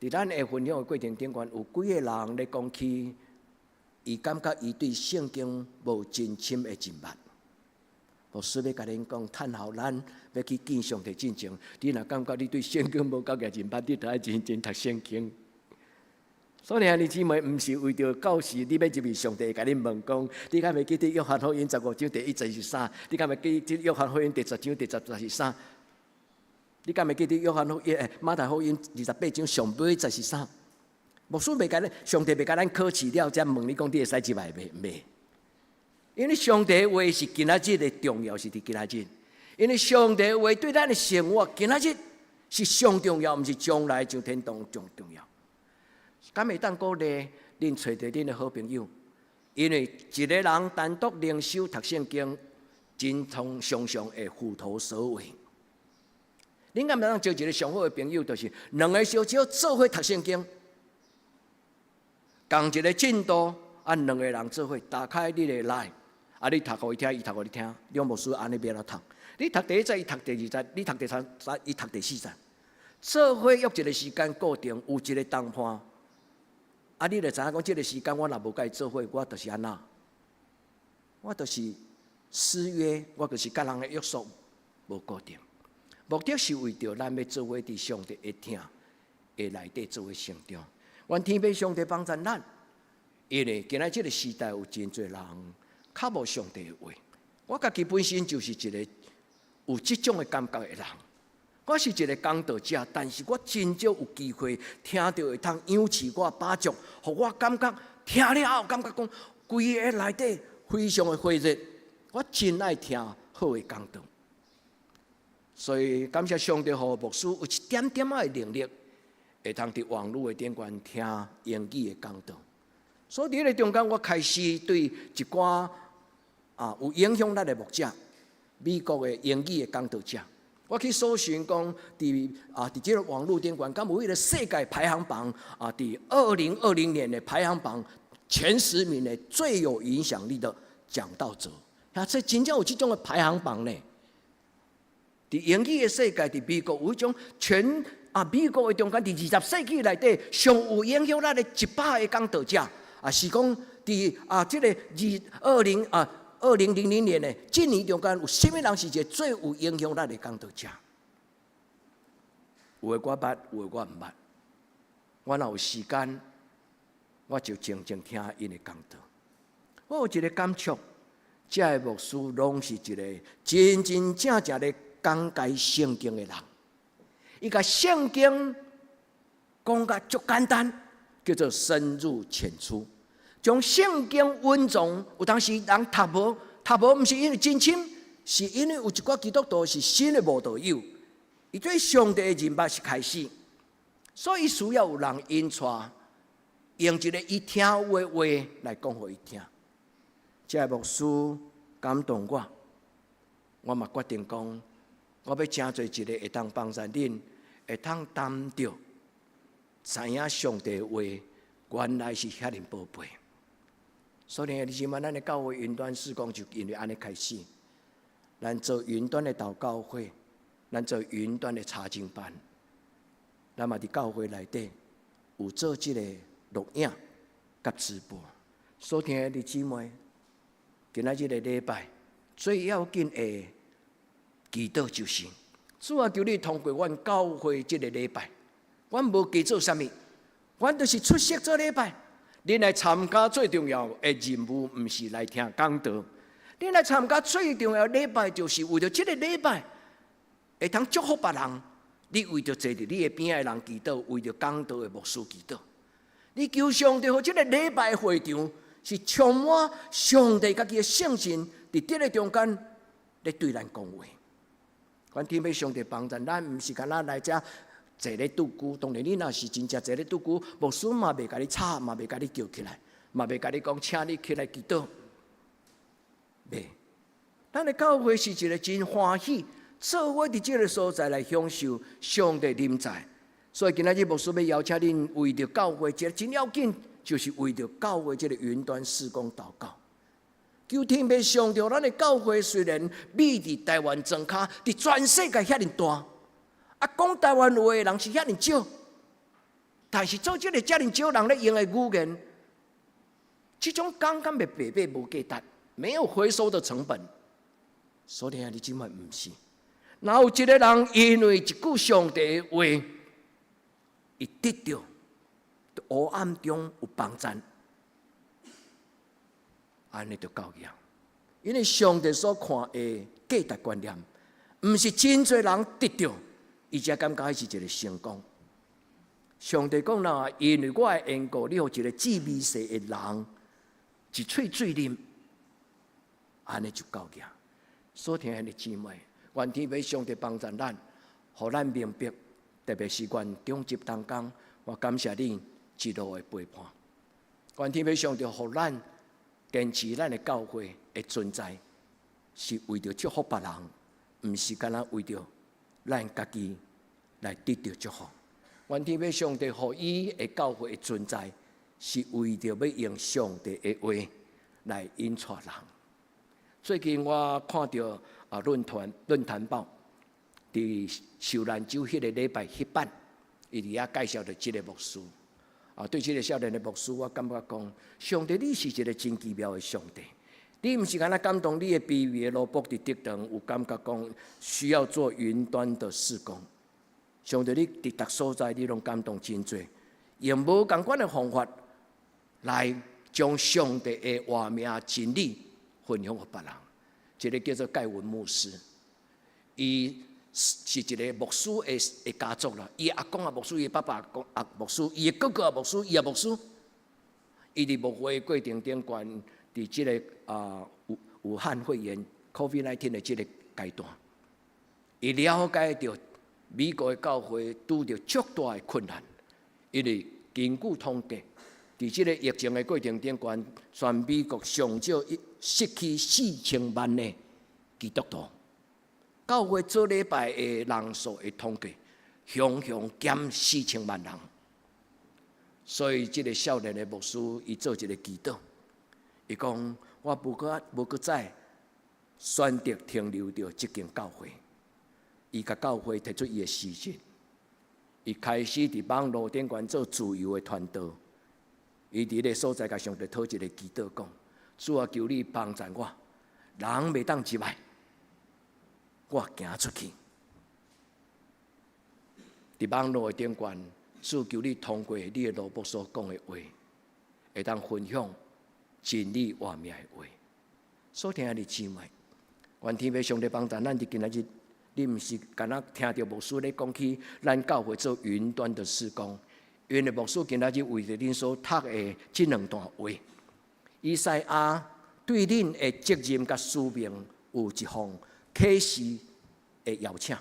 佇咱的分享的過程頂懸，有幾個人咧講起，伊感覺伊對聖經無真深的認捌。牧師欲共恁講，趁予咱欲去見上帝進前，你若感覺你對聖經無夠個認捌，你著愛認真讀聖經。所以兄弟姊妹，毋是為著到時你欲入去，上帝會共恁問講，你敢會記得約翰福音15章第1節是啥？你敢會記得約翰福音第10章第10節是啥？你敢會記得約翰福音、馬太福音28章上尾節是啥？牧師袂共咱，上帝袂共咱考試了，才問你講你會使入來袂？袂。因為上帝話是今仔日的重要，是佇今仔日。因為上帝話對咱的生活，今仔日是上重要，毋是將來上天堂上重要。敢會當鼓勵恁揣著恁的好朋友？因為一个人單獨靈修讀聖經，真常常常會虎頭蛇尾。恁敢會當招一個上好的朋友，就是兩个小少做伙讀聖經，仝一个進度，啊，兩个人做伙打開你的 LINE，啊，你讀予伊聽，伊讀予你聽，兩牧師按呢欲按怎讀？你讀第一節，伊讀第二節；你讀第三節，伊讀第四節。做伙約一个時間固定，有一个同伴。啊，你就知影講，這个時間我若無共伊做伙，我就是按怎？我就是失約，我就是佮人的約束無固定。目的是為著咱欲做伙佇上帝的疼的內底做伙成長。願天父上帝幫助咱，因為今仔這个時代有真濟人較無上帝的話。我家己本身就是一个有這種的感覺的人。我是一个講道者，但是我真少有機會聽著會通養飼我飽足，予我感覺聽了後感覺講規个內底非常的火熱。我真愛聽好的講道，所以感謝上帝，予牧師有一點點仔的能力，會通佇網路的頂懸聽英語的講道。所以佇彼个中間，我開始對一寡有影響力的牧者，美國的英語的講道者。我去搜尋講，佇這个網路頂懸，敢有彼个世界排行榜啊？佇2020年的排行榜前10名的最有影響力的講道者，啊，這真正有這種的排行榜呢。佇英語的世界，佇美國有一種全美國的中間，佇20世紀內底上有影響力的100个講道者，啊，是講佇這个2000年的這年中間，有啥物人是一个最有影響力的講道者？有的我捌，有的我毋捌。我若有時間，我就靜靜聽𪜶的講道。我有一個感觸，這个牧師攏是一個真真正正咧講解聖經的人。伊共聖經講甲足簡單，叫做深入淺出，將聖經隱藏，有當時人讀無，讀無，毋是因為真深，是因為有一寡基督徒是新的慕道友，伊對上帝的認捌是開始，所以需要有人引帶，用一個伊聽有的話來講予伊聽。這个牧師感動我，我嘛決定講，我欲成做一個會當幫助恁，會當擔著知影上帝的話，原來是遐爾寶貝。所以你這擺咱的教會雲端事工就因為按呢開始，咱做雲端的禱告會，咱做雲端的查經班，咱嘛佇教會內底有做這個錄影佮直播。所聽的弟姊妹，今仔日個禮拜最要緊的祈禱就是，主啊，求你通過阮教會這個禮拜，阮無加做啥物，阮就是出席做禮拜。恁來參加最重要的任務，毋是來聽講道。恁來參加最重要的禮拜，就是為著這個禮拜會通祝福別人。你為著坐佇你的邊仔的人祈禱，為著講道的牧師祈禱。你求上帝，予這個禮拜的會場是充滿上帝家己的聖神，佇這個中間咧對咱講話。願天父上帝幫助咱，毋是干焦來遮坐咧拄久。當然，你若是真正坐咧拄久，牧師嘛袂共你吵，嘛袂共你叫起來，嘛袂共你講，請你起來祈禱。袂，咱的教會是一個真歡喜，做伙佇這個所在來享受上帝臨在。所以今仔日牧師欲邀請恁為著教會，這個真要緊，就是為著教會這個雲端事工禱告。求天父上帝，咱的教會雖然覕佇台灣莊跤，佇全世界遐爾大，啊，講台灣話的人是遐爾少，但是做這個遮爾少人咧用的語言，這種講敢會白白無價值，沒有回收的成本。所以你這擺毋是，若有一個人因為一句上帝的話，伊得著黑暗中有幫贊，按呢就夠了。因為上帝所看的價值觀念，毋是真濟人得著，伊才感覺彼是一個成功。上帝講啦，因為我的緣故，你予一個至微細的人一喙水啉，按呢就夠了。所聽的姊妹，願天父上帝幫助咱，予咱明白，特別是阮長執同工，我感謝恁一路的陪伴。願天父上帝予咱堅持咱的教會的存在，是為著祝福別人，毋是干焦為著咱家己來得著祝福。願天父上帝予伊的教會的存在，是為著欲用上帝的話來引帶人。最近我看著啊論壇報，佇受難週彼個禮拜彼版，伊佇遐介紹著這個牧師。啊，對這個少年的牧師，我感覺講，上帝你是一個真奇妙的上帝。你毋是干焦感動你的卑微的奴僕佇竹塘，有感覺講需要做雲端的事工。上帝你佇逐所在，你攏感動真濟，用無仝款的方法來將上帝的活命真理分享予別人。一個叫做蓋文牧師，伊是一個牧師的家族啦。伊阿公也牧師，伊爸爸也牧師，伊的哥哥也牧師，伊也牧師。伊佇牧會過程頂懸，佇這個啊武漢肺炎（COVID-19）的這個階段，伊了解著美國的教會拄著足大的困難，因為根據統計，佇這個疫情的過程頂懸，全美國上少失去4000萬的基督徒。教會做禮拜的人數的統計，雄雄減四千萬人。所以，這個少年的牧師，伊做一個祈禱，伊講：我無閣再選擇停留佇這間教會。伊共教會提出伊的辭職，伊開始佇網路頂懸做自由的傳道。伊佇彼个所在，共上帝討一個祈禱，講：主啊，求你幫助我，人袂當入來，我行出去。佇網路的頂懸，主求你通過你的奴僕所講的話，會當分享真理活命的話。所聽的姊妹，願天父上帝幫助咱佇今仔日，你毋是干焦聽著牧師咧講起咱教會做雲端的事工，因為牧師今仔日為著恁所讀的這兩段話，以賽亞對恁的責任佮使命有一項啟示的邀請。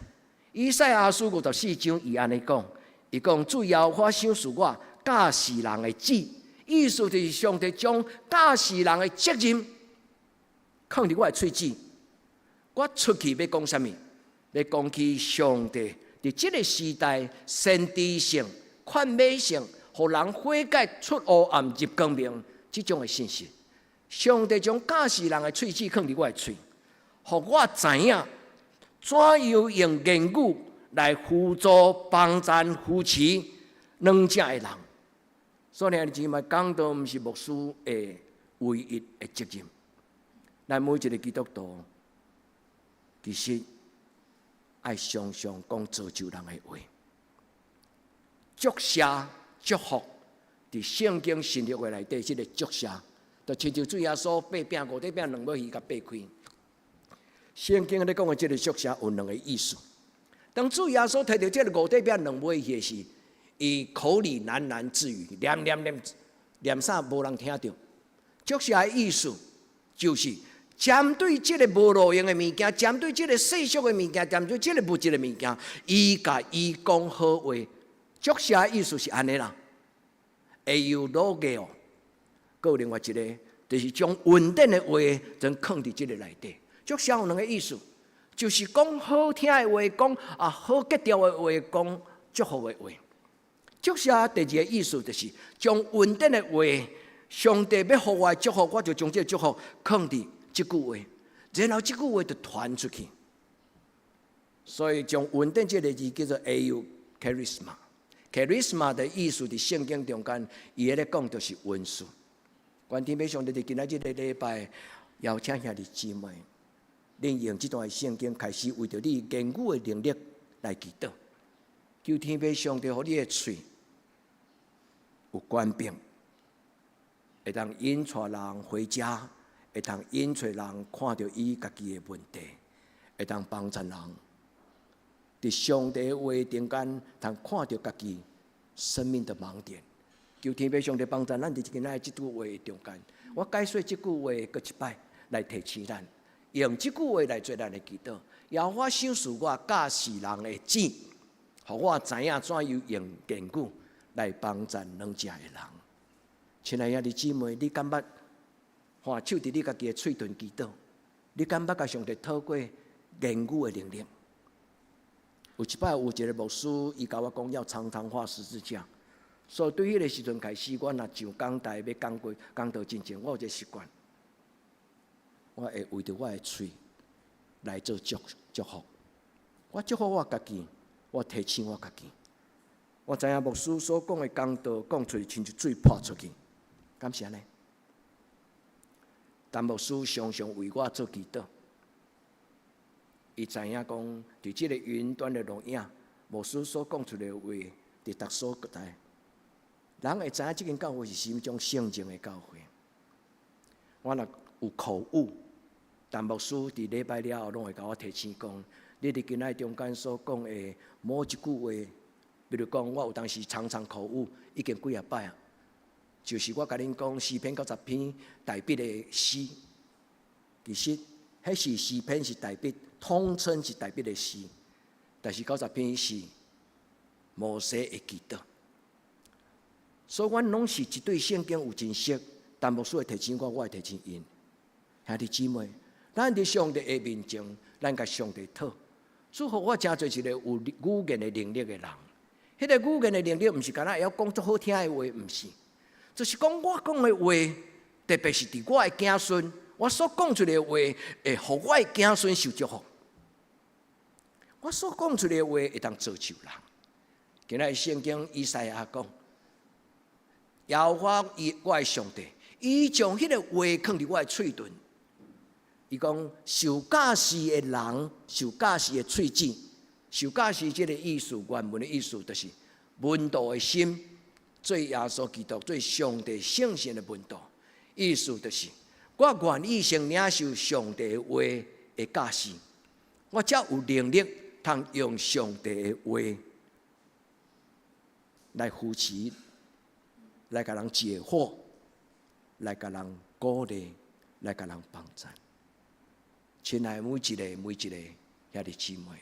以賽亞書54章，伊按呢講，伊講主耶和華賞賜我教示人的舌，意思就是上帝將教示人的責任囥佇我的喙舌。我出去欲講啥物？欲講起上帝佇這个時代先知性、勸勉性，予人悔改出黑暗入光明這種的信息。上帝將教示人的喙舌囥佇我的喙，予我知影怎樣用言語來輔助、幫贊、扶持軟弱的人。所以，兄弟姊妹，講道毋是牧師的唯一的責任。咱每一个基督徒，其實愛常常講造就人的話，祝謝、祝福，佇聖經新約話內底，這个祝謝，就親像主耶穌擘餅五塊餅兩尾魚共擘開。聖經咧講的這个祝謝有兩个意思。當主耶穌提著這个五塊餅兩尾魚時，伊口裡喃喃自語，念念念念啥無人聽著。祝謝的意思就是針對這个無路用的物件，針對這个世俗的物件，針對這个物質的物件，伊共伊講好話。祝謝的意思是按呢啦，會有老個哦，閣有另外一个，就是將穩定的話，將囥佇這个內底。祝謝有兩个意思，就是講好聽的話，講啊好格調的話，講祝福的話。祝謝第二个意思就是將穩定的話，上帝欲予我的祝福，我就將這个祝福囥佇這句話，然後這句話就傳出去。所以將穩定這个字叫做 eu charisma。charisma 的意思佇聖經中間，伊咧講就是恩賜。願天父上帝佇今仔這个禮拜邀請兄弟姊妹，恁用這段聖經開始為著你言語的能力來祈禱，求天父上帝予你的喙有權柄，會當引帶人回家，會當引帶人看著伊家己的問題，會當幫助人佇上帝話中間，通看著家己生命的盲點。求天父上帝幫助咱佇今仔這句話中間，我解說這句話閣一擺來提醒咱，用這句話來做咱的祈禱。耶和華賞賜我教示人的舌，予我知影怎樣用言語來幫助軟弱的人。親愛的兄弟姊妹，你敢捌按手佇你家己的喙唇祈禱？你敢捌共上帝討過言語的能力？有一擺有一个牧師，伊共我講要常常畫十字架，所以對彼个時陣開始，我若上講台欲講過講道進前，我有一个習慣，我會為著我的喙來做祝福。我祝福我家己，我提醒我家己。我知影牧師所講的講道講出去，親像水潑出去，敢是按呢？但牧師常常為我做祈禱。伊知影講，佇這个雲端的錄影，牧師所講出來的話，佇逐所在，人會知影這間教會是啥物種聖經的教會。我若有口誤，但牧師佇禮拜了後，攏會共我提醒講，你佇今仔中間所講的某一句話，比如講，我有當時常常口誤，已經幾仔擺啊，就是我共恁講詩篇90篇大衛的詩，其實彼是詩篇是大衛，統稱是大衛的詩，但是90篇是摩西的祈禱，所以阮攏是一對聖經有真熟，但牧師會提醒我，我會提醒𪜶。兄弟姊妹，咱佇上帝的面前，咱共上帝討，祝福我成做一個有語言的能力的人。彼个語言的能力，毋是干焦會曉講足好聽的話，毋是，就是講我講的話，特別是佇我的子孫，我所講出來的話，會予我的子孫受祝福。我所講出來的話，會當造就人。今仔聖經以賽亞講，耶和華伊我的上帝，伊將彼个話囥佇我的喙唇。伊講受教示的人，受教示的喙舌，受教士這个意思，原文的意思就是門徒的心，做耶穌基督、做上帝聖神的門徒。意思就是，我願意先領受上帝的話的教示，我才有能力通用上帝的話來扶持，來共人解惑，來共人鼓勵，來共人幫贊。親愛每一个每一个兄弟姊妹，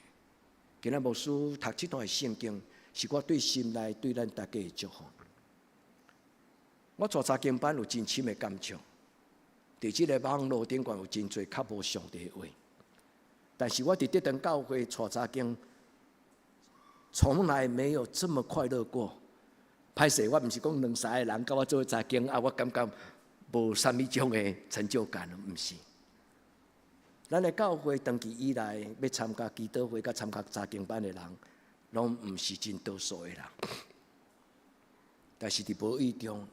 今仔牧師讀這段聖經，是我對心內對咱大家的祝福。我帶查經班有真深的感觸，佇這個網路頂懸有真濟較無上帝的話，但是我佇德堂教會帶查經，從來沒有這麼快樂過。歹勢，我毋是講兩三个人佮我做查經啊，我感覺無啥物種的成就感，毋是。咱的教會長期以來欲參加祈禱會佮參加查經班的人，攏毋是真多數的人。但是佇無意中，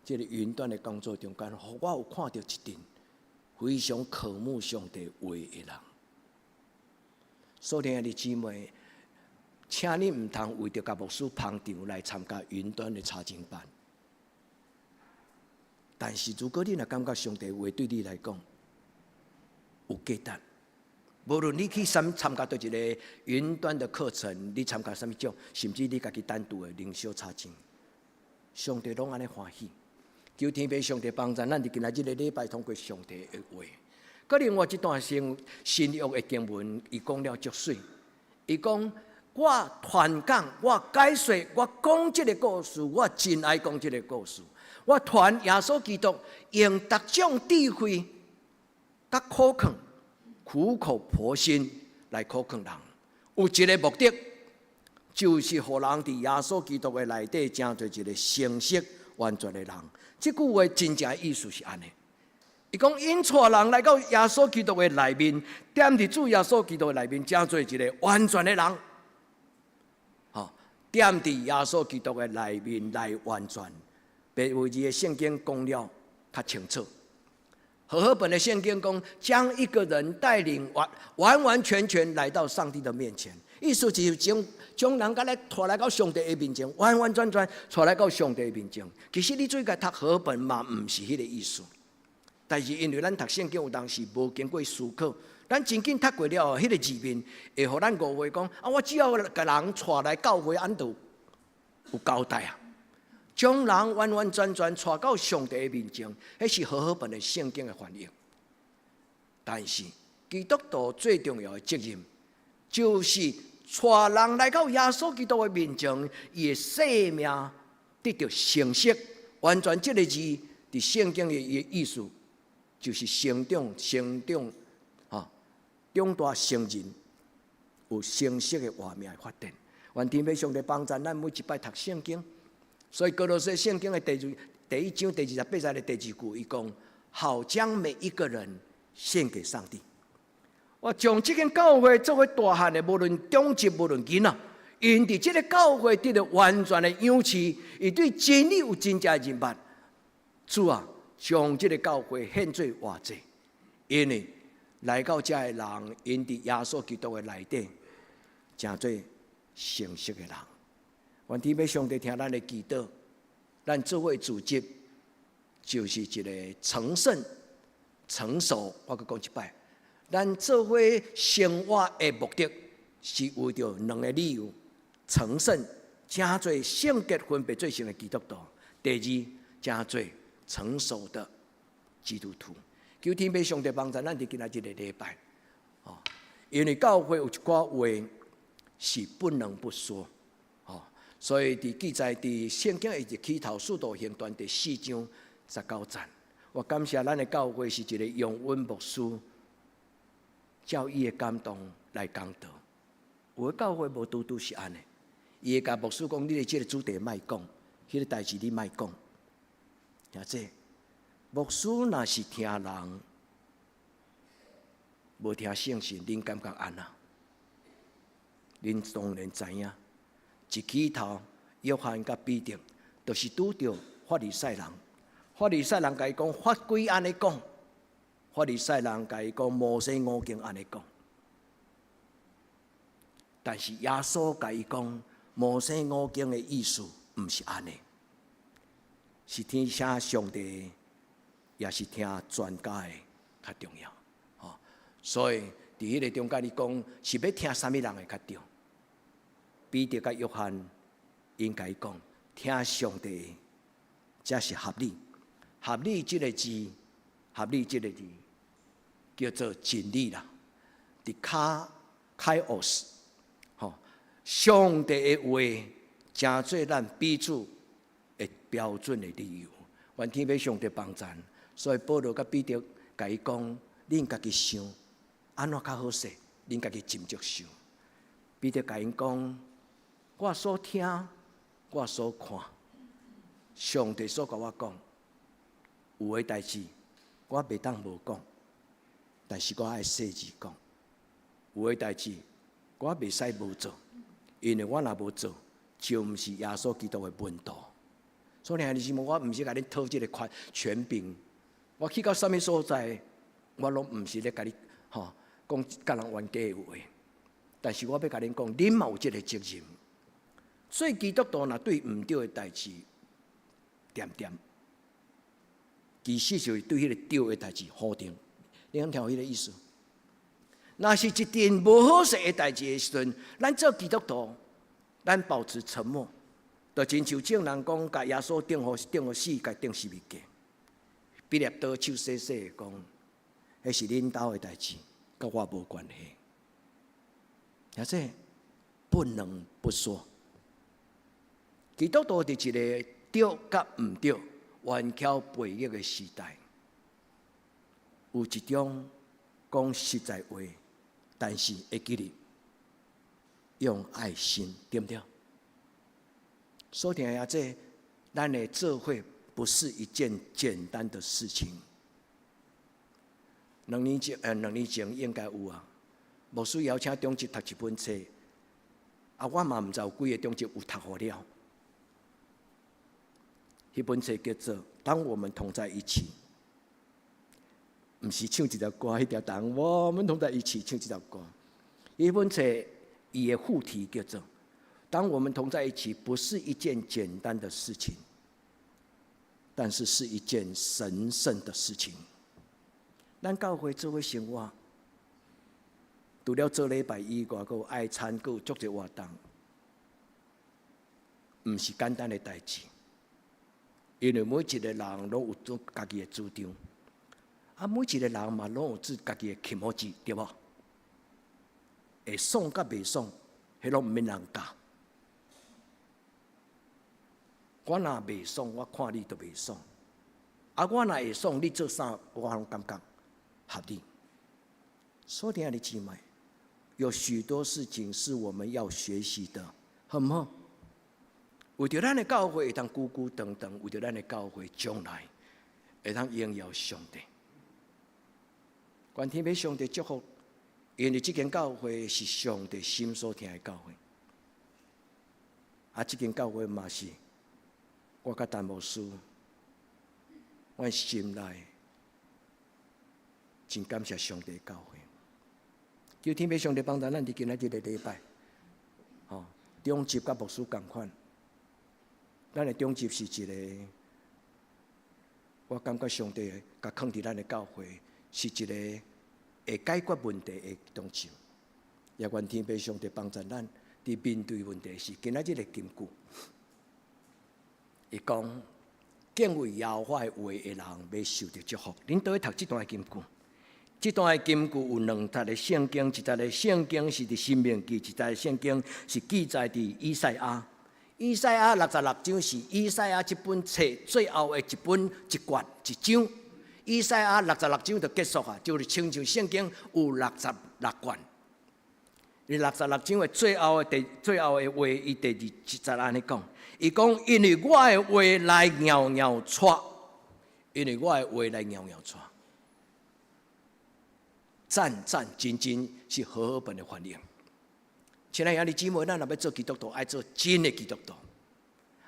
這个雲端的工作中間，予我有看著一陣非常渴慕上帝話的人。所以兄弟姊妹，請你毋通為著共牧師捧場來參加雲端的查經班。但是如果你若感覺上帝話對你來講有價值，無論你去啥物參加佗一个雲端的課程，你參加啥物種，甚至你家己單獨的靈修查經，上帝攏按呢歡喜。求天父上帝幫助咱，佇今仔這个禮拜通過上帝的話。閣另外一段新新約的經文，伊講了足媠。伊講我傳講，我解說，我講這个故事，我真愛講這个故事。我傳耶穌基督用各種智慧，佮苦勸，苦口婆心來苦勸人，有一个目的，就是予人佇耶穌基督的內底，成做一个成熟完全的人。這句話真正的意思是按呢。伊講𪜶帶人來到耶穌基督的內面，踮佇主耶穌基督的內面，成做一个完全的人。吼，踮佇耶穌基督的內面來完全。白話字的聖經講了較清楚。和合本的聖經講，將一個人帶領完完完全全來到上帝的面前，意思就是將將人共來帶來到上帝的面前，完完全全帶來到上帝的面前。其實你注意共讀和合本嘛，毋是彼个意思。但是因為咱讀聖經有當時無經過思考，咱真緊讀過了後，彼个字面會予咱誤會講啊，我只要共人帶來教會，按就有交代啊。將人完完全全帶到上帝的面前，彼是和合本的聖經的翻譯。但是基督徒最重要的責任，就是帶人來到耶穌基督的面前，伊的生命得著成熟。完全這个字，佇聖經的意思，就是成長、成長，哈，長大成人，有成熟的活命的發展。願天父上帝幫助咱每一擺讀聖經。所以，歌羅西聖經的第一章第二十八節的第二句，伊講：好將每一個人獻給上帝。我將這間教會做伙大漢的，無論長執，無論囡仔，𪜶佇這个教會得著完全的養賜，伊對真理有真正的認捌。主啊，將這个教會獻做活祭，因為來到遮的人，𪜶佇耶穌基督的內底，成做成熟的人。願天父上帝聽咱的祈禱，咱做伙組織就是一个成聖、成熟。我閣講一擺，咱做伙生活的目的是為著兩个理由：成聖，成做聖潔分別做聖的基督徒；第二，成做成熟的基督徒。求天父上帝幫助咱佇今仔這个禮拜，哦，因為教會有一寡話是不能不說。所以佇記載佇聖經的一起頭《使徒行傳》第四章十九節，我感謝咱的教會是一个用阮牧師照伊的感動來講道。有的教會無拄拄是按呢，伊會共牧師講：你的這个主題莫講，彼个代誌你莫講。聽這牧師若是聽人，無聽聖神，恁感覺按怎？恁當然知影。一起頭，約翰佮彼得，就是拄著法利賽人。法利賽人共伊講法規按呢講，法利賽人共伊講摩西五經按呢講。但是耶穌共伊講，摩西五經的意思毋是按呢，是聽上帝，也是聽專家的較重要。吼，所以佇彼个中間，伊講是欲聽啥物人的較對？彼得佮約翰𪜶共伊講，聽上帝才是合理。合理這个字，合理這个字叫做真理啦。dikaios，吼，上帝的話成做咱彼此的標準的理由。願天父上帝幫贊，所以保羅佮彼得共伊講：恁家己想，按怎較好勢？恁家己斟酌想。彼得共𪜶講：我所聽，我所看，上帝所共我講，有的代誌我袂當無講，但是我愛細緻講。有的代誌我袂使無做，因為我若無做，就毋是耶穌基督的門徒。所以兄弟姊妹，我毋是共恁討這个權柄，我去到啥物所在，我攏毋是咧共你吼講共人冤家的話。但是我欲共恁講，恁嘛有這个責任。所以基督徒若對毋對的代誌，恬恬，其實就是對彼个對的代誌否定。你敢聽有彼个意思？若是一件無好勢的代誌的時陣，咱做基督徒，咱保持沉默，就親像眾人講，共耶穌釘予死，共釘十字架。彼拉多手洗洗講，彼是恁兜的代誌，佮我無關係。而且不能不說，基督徒佇一个對佮毋對、冤巧悖逆的時代，有一種講實在話，但是會記得用愛心，對毋對？所以聽下這，咱的做伙不是一件簡單的事情。兩年前應該有啊。牧師邀請長執讀一本冊，啊，我嘛毋知有幾个長執有讀予了。彼本冊叫做《當我們同在一起》，毋是唱一條歌，彼條當我們同在一起唱這條歌。彼本冊伊的副題叫做《當我們同在一起》，不是一件簡單的事情，但是是一件神聖的事情。咱教會做伙生活，除了做禮拜以外，閣有愛餐，閣有足濟活動，毋是簡單的代誌。因為每一個人攏有做家己的主張，啊，每一個人嘛攏有自家己的気持ち，對無？會爽佮袂爽，彼攏毋免人教。我若袂爽，我看你就袂爽。啊，我若會爽，你做啥我攏感覺合理。所以兄弟姊妹，有許多事情是我們要學習的，好毋好？為著咱的教會會當久久長長，為著咱的教會將來會當榮耀上帝。願天父上帝祝福，因為這間教會是上帝心所疼的教會。啊，這間教會嘛是我佮陳牧師，阮心內真感謝上帝的教會。求天父上帝幫助咱佇今仔日這個禮拜，吼，長執佮牧師仝款。咱的長執是一個，我感覺上帝共囥佇咱的教會是一個會解決問題的長執。也願天父上帝幫助咱佇面對問題時，今仔日的金句，伊講敬畏耶和華的話的人，欲受著祝福。恁佗位讀這段的金句？這段的金句有兩節的聖經，一節的聖經是佇申命記，一節的聖經是記載佇以賽亞。以賽亞66章是以賽亞這本冊最後的一本一卷一章。以賽亞六十六章就結束啊，就是親像聖經有六十六卷。伊六十六章的最後的話，伊第二節按呢講，伊講因為我的話來搖搖掣，因為我的話來搖搖掣，戰戰兢兢是和合本的翻譯。親愛兄弟姊妹，咱若欲做基督徒，愛做真的基督徒，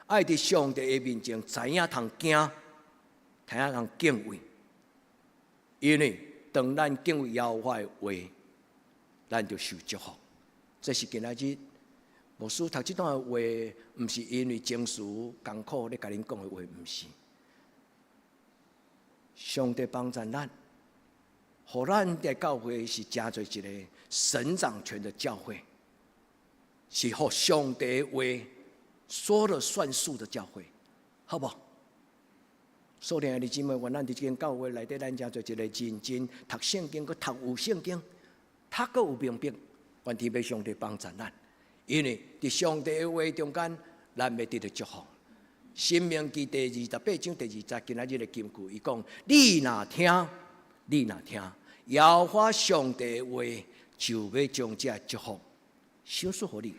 愛佇上帝的面前知影通驚，知影通敬畏。因為當咱敬畏耶和華的話，咱就受祝福。這是今仔日牧師讀這段話，毋是因為情緒艱苦咧共恁講的話，毋是。上帝幫助咱，予咱的教會是成做一个神掌權的教會，是予上帝話說了算數的教會，好無？所以兄弟姊妹，願咱佇這間教會內底，咱成做一个認真讀聖經，閣讀有聖經，讀閣有明白，願天父上帝幫助咱，因為佇上帝的話中間，咱欲得著祝福。申命記第28章第2節，今仔日的金句，伊講：你若聽，你若聽，耶和華上帝的話，就欲將這祝福賞賜予你。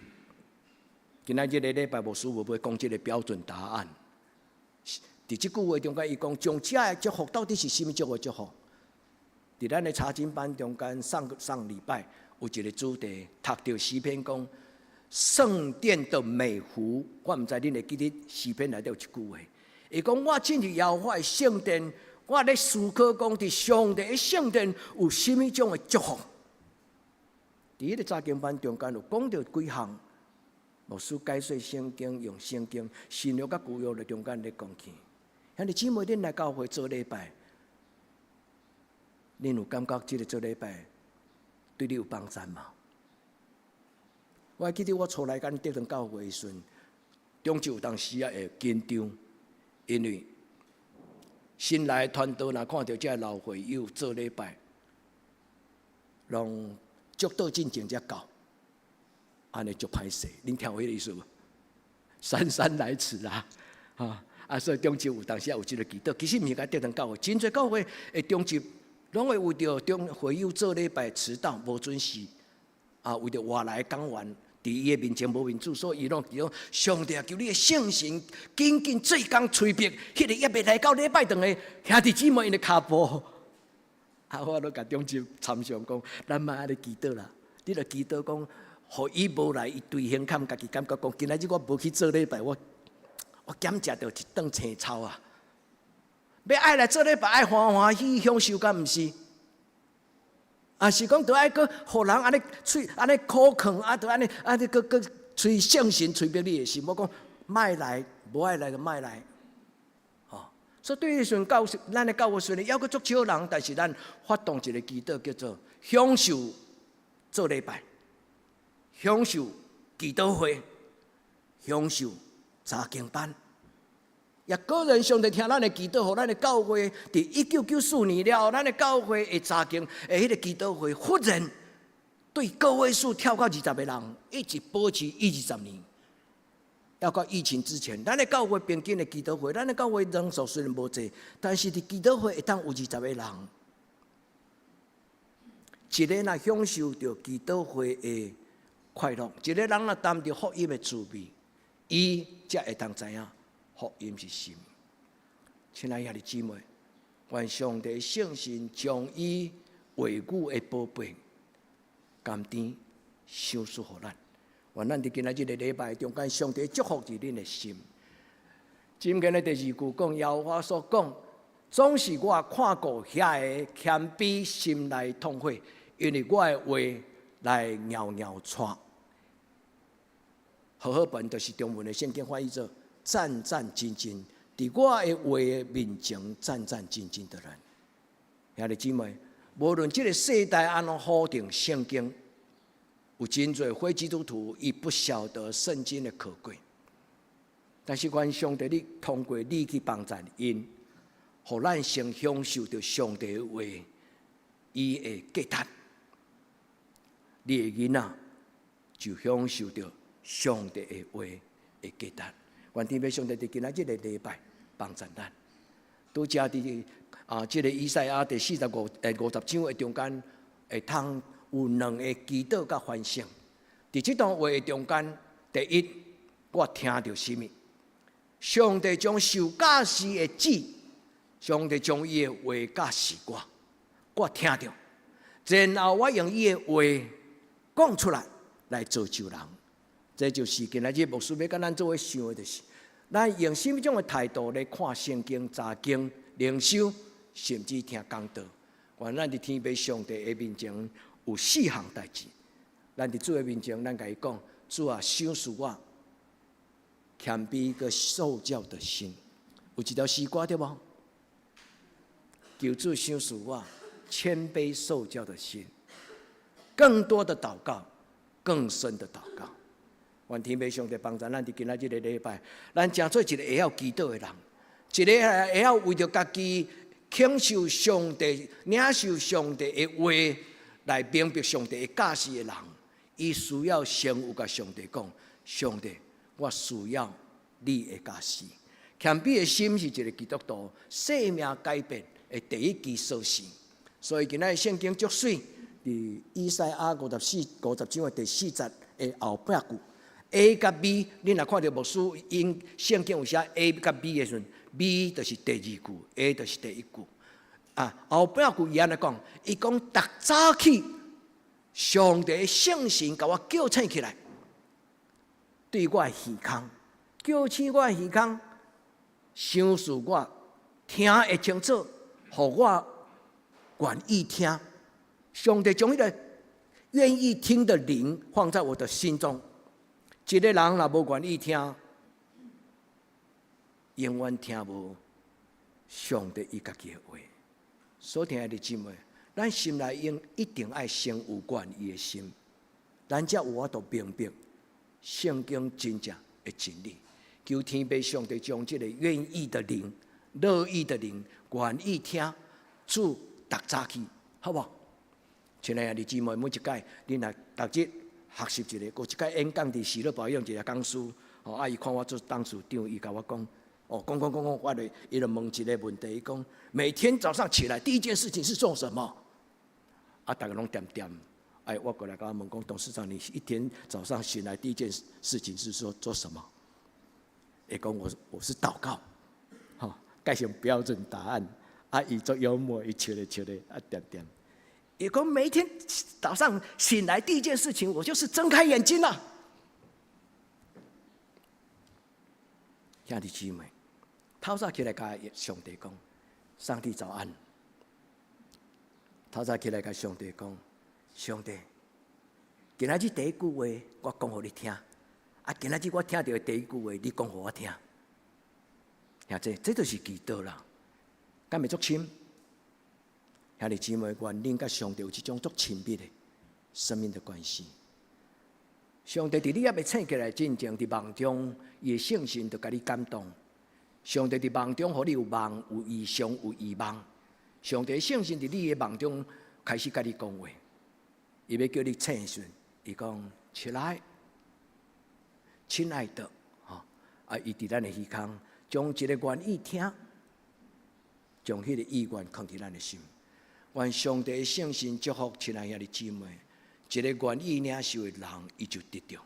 今仔日的禮拜牧師無欲講這个標準答案。佇這句話中間，伊講將這个祝福到底是啥物種的祝福？佇咱的查經班中間，上上禮拜有一个主題，讀著詩篇講聖殿的美福，我毋知恁會記得詩篇內底有一句話，伊講我進入耶和華的聖殿，我咧思考講佇上帝的聖殿有啥物種的祝福？佇彼个查經班中間有講著幾項，牧師解說聖經，用聖經新約佮舊約的中間咧講起。兄弟姊妹，恁來教會做禮拜，恁有感覺這个做禮拜對你有幫助嗎？我還記得我初來咱德堂教會的時陣，中晝有當時仔會緊張，因為新來的傳道若看著這个老會友做禮拜，攏祝禱進前才到，按呢足歹勢，恁聽有彼个意思無？姍姍來遲啊，哈！啊，所以中晝有當時也有這个祈禱，其實毋是干焦德堂教會，真濟教會的中晝攏會為著中會友做禮拜遲到無準時，啊，為著外來講員佇伊的面前無面子，所以伊攏講上帝啊，求你的聖神緊緊做工催逼，彼个猶未來到禮拜堂的兄弟姊妹𪜶的跤步。啊，我攏共中執參詳講，咱莫按呢祈禱啦，你著祈禱講，予伊無來，伊隨胸坎家己感覺講，今仔日我無去做禮拜，我減食著一頓青草啊！欲愛來做禮拜，愛歡歡喜喜享受，敢毋是？啊，是講著愛閣予人按呢喙按呢苦勸，啊，著按呢按呢閣閣催聖神催逼你的心。我講莫來，無愛來就莫來。吼，所以對彼時陣教咱的教會雖然猶閣足少人，但是咱發動一个祈禱，叫做享受做禮拜，享受祈禱會，享受查經班。也果然上帝聽咱的祈禱，予咱的教會佇1994年了後，咱的教會的查經的彼个祈禱會，忽然對個位數跳到20個人，一直保持20年。猶到疫情之前，咱的教會平均的祈禱會，咱的教會人數雖然無濟，但是佇祈禱會會當有20個人。一个若享受著祈禱會的快樂，一个人若擔著福音的滋味，伊才會當知影福音是啥物。親愛兄弟姊妹，願上帝聖神將伊話語的寶貝甘甜賞賜予咱。願咱佇今仔日个禮拜中間，上帝祝福佇恁的心。箴言的第二句講，耶和華所講，總是我看顧遐个謙卑心內痛悔，因為我的話來遙遙傳。和合本就是中文的聖經翻譯做戰戰兢兢，佇我的話面前戰戰兢兢的人。兄弟姊妹，無論這个世代按怎否定聖經，有真濟非基督徒，伊不曉得聖經的可貴。但是願上帝你通過你去幫助𪜶，予咱先享受著上帝的話，伊的價值。你的囡仔就享受著上帝的話的價值。願天父上帝佇今仔這个禮拜幫助咱。拄才佇啊，這个以賽亞第45 50章的中間，會通有兩个祈禱佮反省。佇這段話的中間，第一，我聽著啥物？上帝將受教示的旨，上帝將伊的話教示我，我聽著，然後我用伊的話講出來，來造就人。這就是今仔日牧師欲佮咱做伙想的，就是咱用啥物種的態度來看聖經、查經、靈修，甚至聽講道。願咱佇天父上帝的面前有四項代誌。咱佇主的面前，咱共伊講：主啊，賞賜我謙卑佮受教的心。有一條詩歌對無？求主賞賜我謙卑受教的心，更多的禱告，更深的禱告。願天父上帝幫助咱佇今仔這個禮拜，咱成做一個會曉祈禱的人，一個會曉為著家己領受上帝、領受上帝的話來明白上帝的教示的人。伊需要先有共上帝講：上帝，我需要你的教示。謙卑的心是一個基督徒生命改變的第一支鎖匙。所以今仔日聖經足媠，佇以賽亞54、50章的第四節的後半句，A 佮 B，你若看著牧師𪜶聖經有寫 A 佮 B 的時陣，B 就是第二句，A 就是第一句。啊，後半句伊按呢講，伊講逐早起，上帝聖神共我叫醒起來，對我的耳空，叫醒我的耳空，賞賜我聽會清楚，予我願意聽。上帝將彼個願意聽的靈放在我的心中。一個人若無願意聽，永遠聽無上帝伊家己的話。所聽的姊妹，咱心內應一定愛先有願意的心，咱才有法度明白聖經真正的真理。求天父上帝將這個願意的靈、樂意的靈、願意聽主逐早起，好無？親愛的姊妹，每一擺恁若逐日學習一下，閣一擺演講佇喜樂保養一個講師，哦，啊，伊看我做董事長，伊共我講，哦，講講講講，我就伊就問一個問題，伊講每天早上起來第一件事情是做什麼？啊，逐家攏恬恬，哎，我過來共伊問講，董事長，你一天早上醒來第一件事情是說做什麼？伊講我是禱告，吼，蓋成標準答案。啊，伊足幽默，伊笑咧笑咧，啊，恬恬。伊講每一天早上醒來第一件事情，我就是睜開眼睛啦。兄弟姊妹，透早起來共上帝講，上帝早安。透早起來共上帝講，上帝，今仔日第一句話我講予你聽，啊，今仔日我聽著的第一句話，你講予我聽。兄弟，這就是祈禱啦，敢會足深？兄弟姊妹，願恁佮上帝有這種足親密的生命的關係。上帝佇你猶未醒起來進前，佇夢中，伊的聖神就共你感動。上帝佇夢中，予你有夢、有異象、有異夢。上帝聖神佇你的夢中開始共你講話，伊欲叫你醒時，伊講起來，親愛的，吼啊！伊佇咱的耳空，將一個願意聽，將彼個意願囥佇咱的心。願上帝的聖神祝福親愛兄弟姊妹，一個願意領受的人，伊就得著。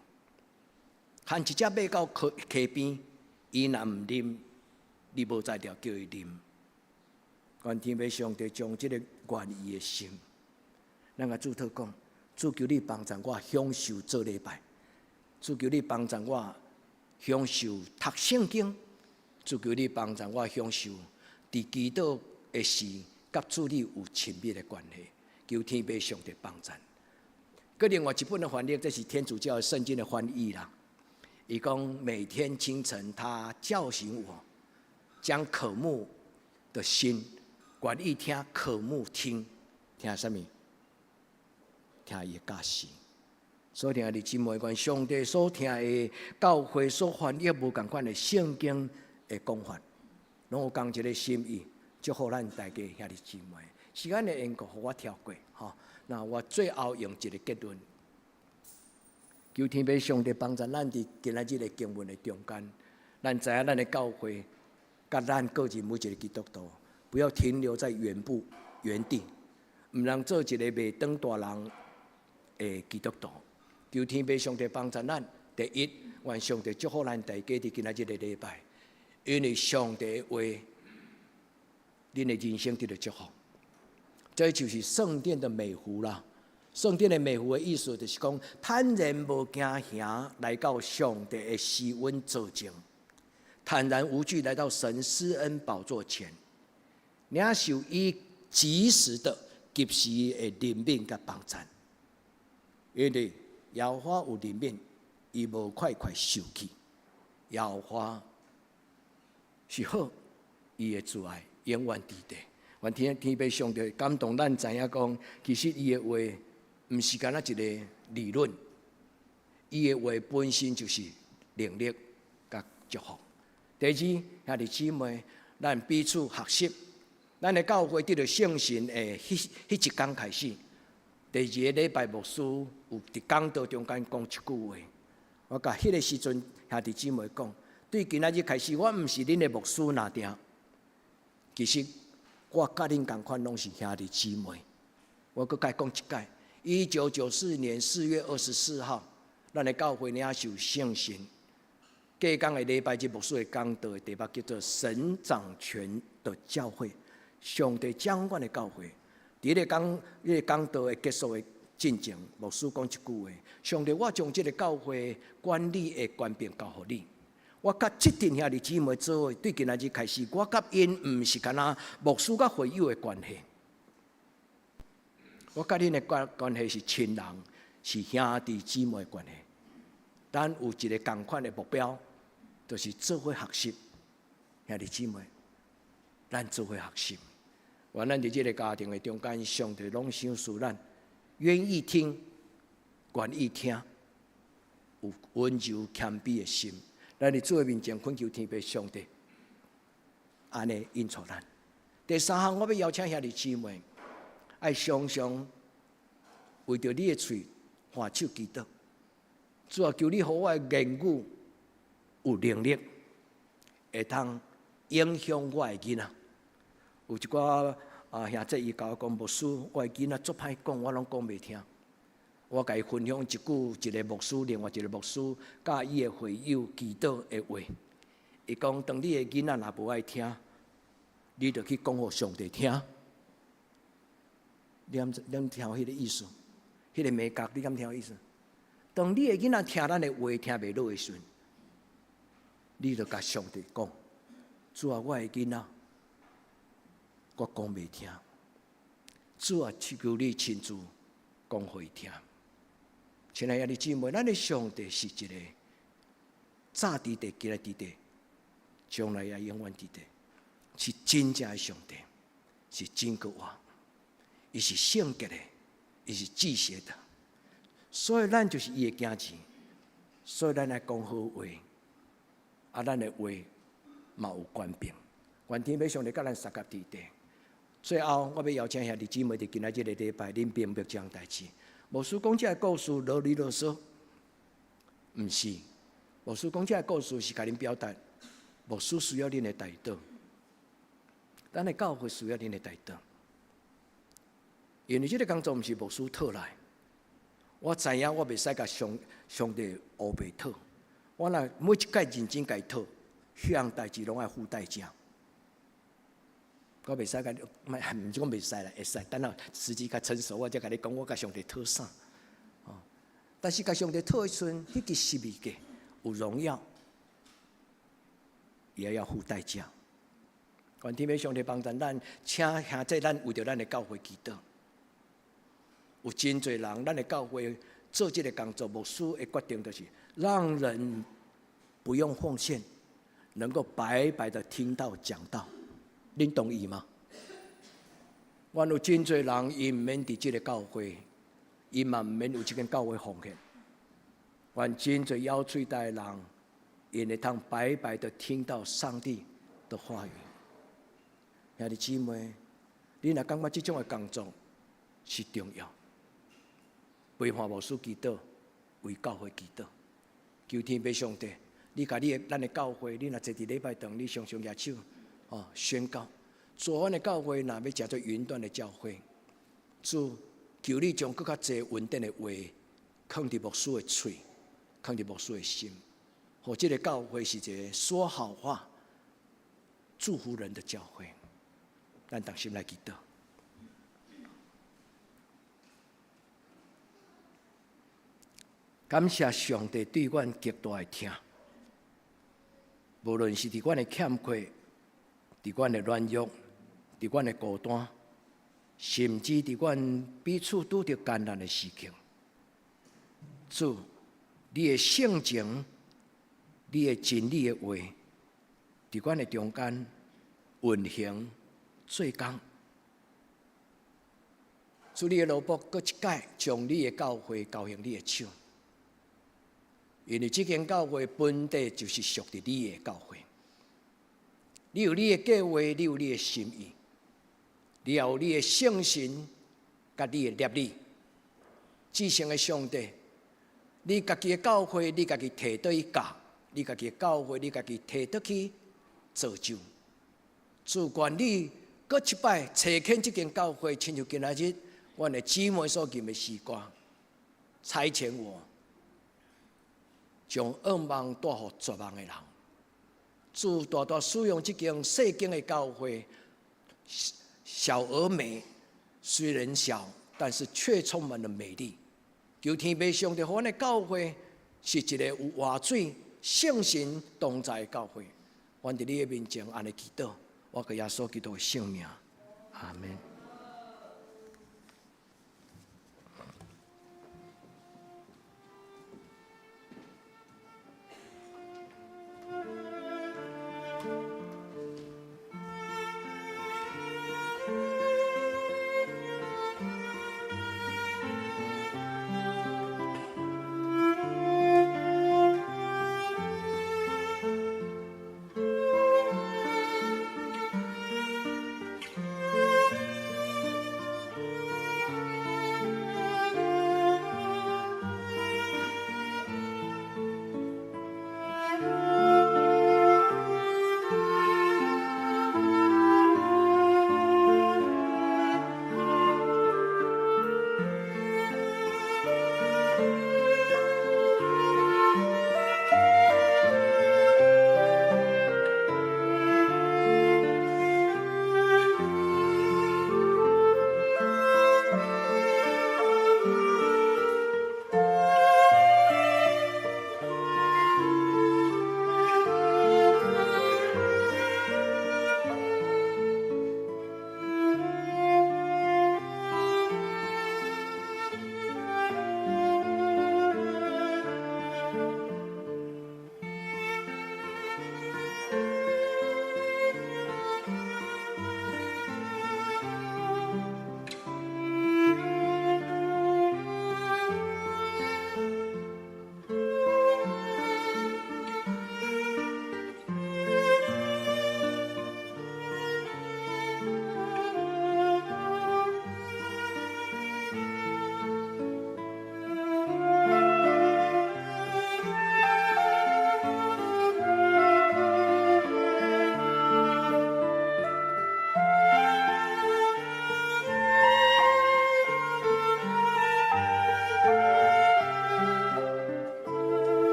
和一隻馬到溪邊，伊若毋啉，你無才調叫伊啉。願天父上帝將這個願意的心，咱共主禱告，主求你幫助我享受做禮拜，主求你幫助我享受讀聖經，主求你幫助我享受佇祈禱的時，佮主你有親密的關係，求天父上帝幫助。閣另外一本的翻譯，這是天主教聖經的翻譯啦。伊講每天清晨，他叫醒我，將渴慕的心，願意聽，渴慕聽，聽啥物？聽伊的教示。所聽的姊妹，願上帝所聽的教會所翻譯無仝款的聖經的講法，攏有仝一个心意。祝福咱大家兄弟姊妹。時間的緣故，予我跳過吼。那我最後用一個結論，求天父上帝幫助咱佇今仔日的經文的中間，咱知影咱的教會，佮咱個人每一個基督徒，不要停留在原步原地，毋通做一個袂長大人的基督徒。求天父上帝幫助咱。第一，願上帝祝福咱大家佇今仔日的禮拜，因為上帝的話，恁的人生得著祝福。這就是聖殿的美福啦。聖殿的美福的意思就是講，坦然無驚嚇來到上帝的施恩座前，坦然無懼來到神施恩寶座前，領受伊及時的、及時的憐憫佮幫贊。因為耶和華有憐憫，伊無快快受氣。耶和華是好，伊的慈愛永遠佇地。願天天父上帝感動咱知影講，其實伊的話毋是干焦一个理論，伊的話本身就是能力佮祝福。第二，兄弟姊妹，咱彼此學習，咱的教會得著聖神的彼一工開始，第二个禮拜牧師有佇講道中間講一句話，我共彼个時陣兄弟姊妹講，對今仔日開始，我毋是恁的牧師爾定，其實我佮恁仝款攏是兄弟姊妹。我閣再講一擺，1994年4月24號，咱的教會領受聖神。隔工的禮拜日，牧師的講道的題目叫做“神掌權的教會”，上帝掌管的教會。佇彼个講，彼个講道的結束的進前，牧師講一句話：上帝，我將這个教會管理的權柄交予你。我佮這陣兄弟姊妹做伙，對今仔日開始，我佮𪜶毋是干焦牧師佮會友的關係，我佮恁的關係是親人，是兄弟姊妹的關係。咱有一个仝款的目標，就是做伙學習，兄弟姊妹，咱做伙學習。願咱佇這个家庭的中間，上帝攏賞賜咱願意聽、願意聽，有溫柔謙卑的心。咱佇主的面前懇求天父上帝，按呢引導咱。第三項，我欲邀請兄弟姊妹，愛常常為著你的喙按手祈禱。主啊，求你予我的言語有能力，會通影響我的囡仔。有一寡兄弟伊共我講，牧師，我的囡仔足歹講，我攏講袂聽。我共伊分享一句，一个牧師，另外一个牧師佮伊的會友祈禱的話。伊講，當你的囡仔若無愛聽，你就去講予上帝聽。你敢你聽彼个意思？彼个美角，你敢聽意思？當你的囡仔聽咱的話聽袂落的時陣，你就共上帝講：主啊，我的囡仔，我講袂聽。主啊，求你親自講予伊聽。親愛的姊妹，咱的上帝是一個早佇地，今日佇地，將來也永遠佇地，是真正的上帝，是真閣活，伊是聖潔的，伊是至聖的，所以咱就是伊的囝兒，所以咱愛講好話，啊，咱的話嘛有權柄。願天父上帝佮咱相佮佇地。最後，我欲邀請兄弟姊妹佇今仔這个禮拜，恁明白這項代誌。牧師講這个故事囉里囉嗦，毋是。牧師講這个故事是共恁表達，牧師需要恁的代禱，咱的教會需要恁的代禱。因為這个工作毋是牧師討來，我知影我袂使共上帝烏白討，我若每一擺認真共伊討，彼項代誌攏愛付代價。我袂使共，毋是講袂使啦，會使。等下時機較成熟，我才共你講，我共上帝討啥？哦，但是共上帝討的時陣，彼支十字架有榮耀，也要付代價。願天父上帝幫助咱，請兄弟咱為著咱的教會祈禱。有真濟人，咱的教會做這个工作，牧師的決定就是讓人不用奉獻，能夠白白的聽到講道。恁同意嗎？阮有真濟人，伊毋免佇這个教會，伊嘛毋免有這間教會奉獻。阮真濟枵喙焦的人，𪜶會通白白的聽到上帝的話語。兄弟姊妹，你若感覺這種的工作是重要，陪伴牧師祈禱，為教會祈禱，求天父上帝，你共你的咱的教會，你若坐佇禮拜堂，你常常舉手。哦，宣告，主，阮的教會若欲成做雲端的教會，主求你將閣較濟穩定的話，囥佇牧師的喙，囥佇牧師的心，予這个教會是一个說好話、祝福人的教會。咱同心來祈禱。感謝上帝對阮極大的疼，無論是佇阮的欠缺，佇阮的軟弱，佇阮的孤單，甚至佇阮彼此拄著艱難的時刻，主，你的性情，你的真理的話，佇阮的中間運行做工。主，你的奴僕閣一擺將你的教會交予你的手，因為這間教會本底就是屬佇你的教會。你有你的計劃，你有你的心意，你也有你的聖神，佮你的律例。至聖的上帝，你家己的教會，你家己提倒去教，你家己的教會，你家己提倒去造就。主，願你閣一擺差遣這間教會，親像今仔日阮的姊妹所吟的詩歌，差遣我，將盼望帶予絕望的人。主大大使用這間細間的教會，小而美，雖然小，但是卻充滿了美麗。求天父上帝，予阮的教會是一個有活水、聖神同在的教會。阮佇你的面前按呢祈禱，我靠耶穌基督的聖名，阿門。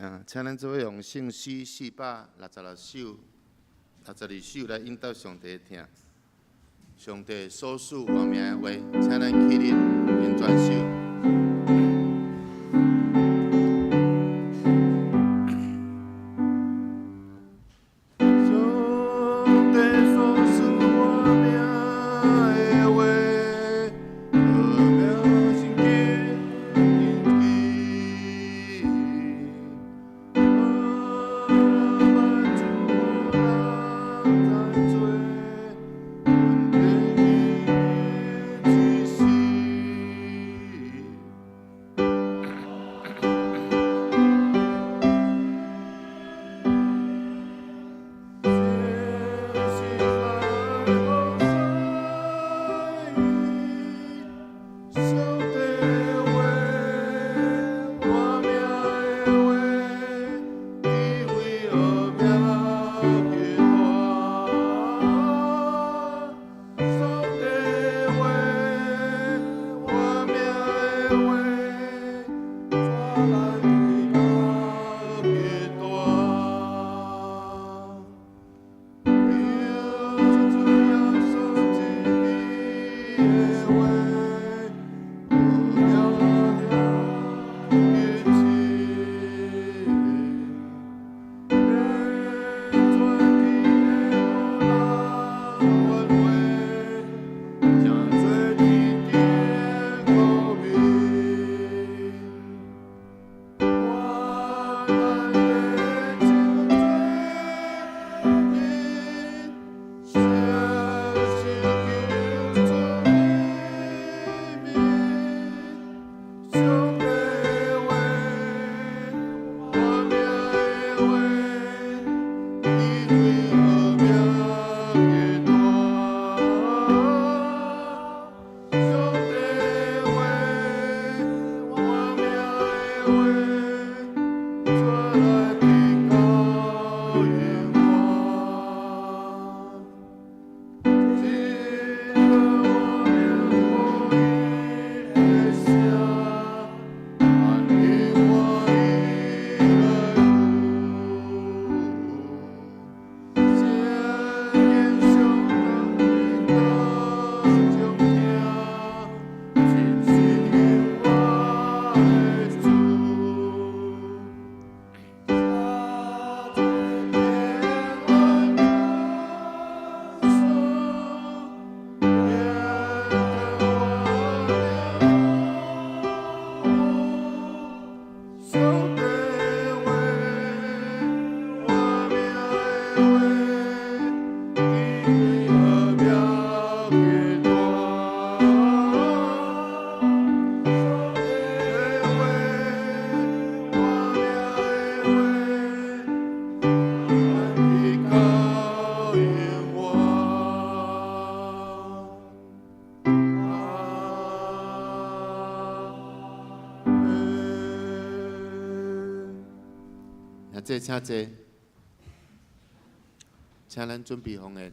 啊，請咱做伙用聖詩466首、62首來引導上帝聽。上帝所賜活命的話，請咱起立，念全首。上帝所賜活命的話，特別聖經記。萬主人在做，阮的一時。請坐，請咱準備奉獻。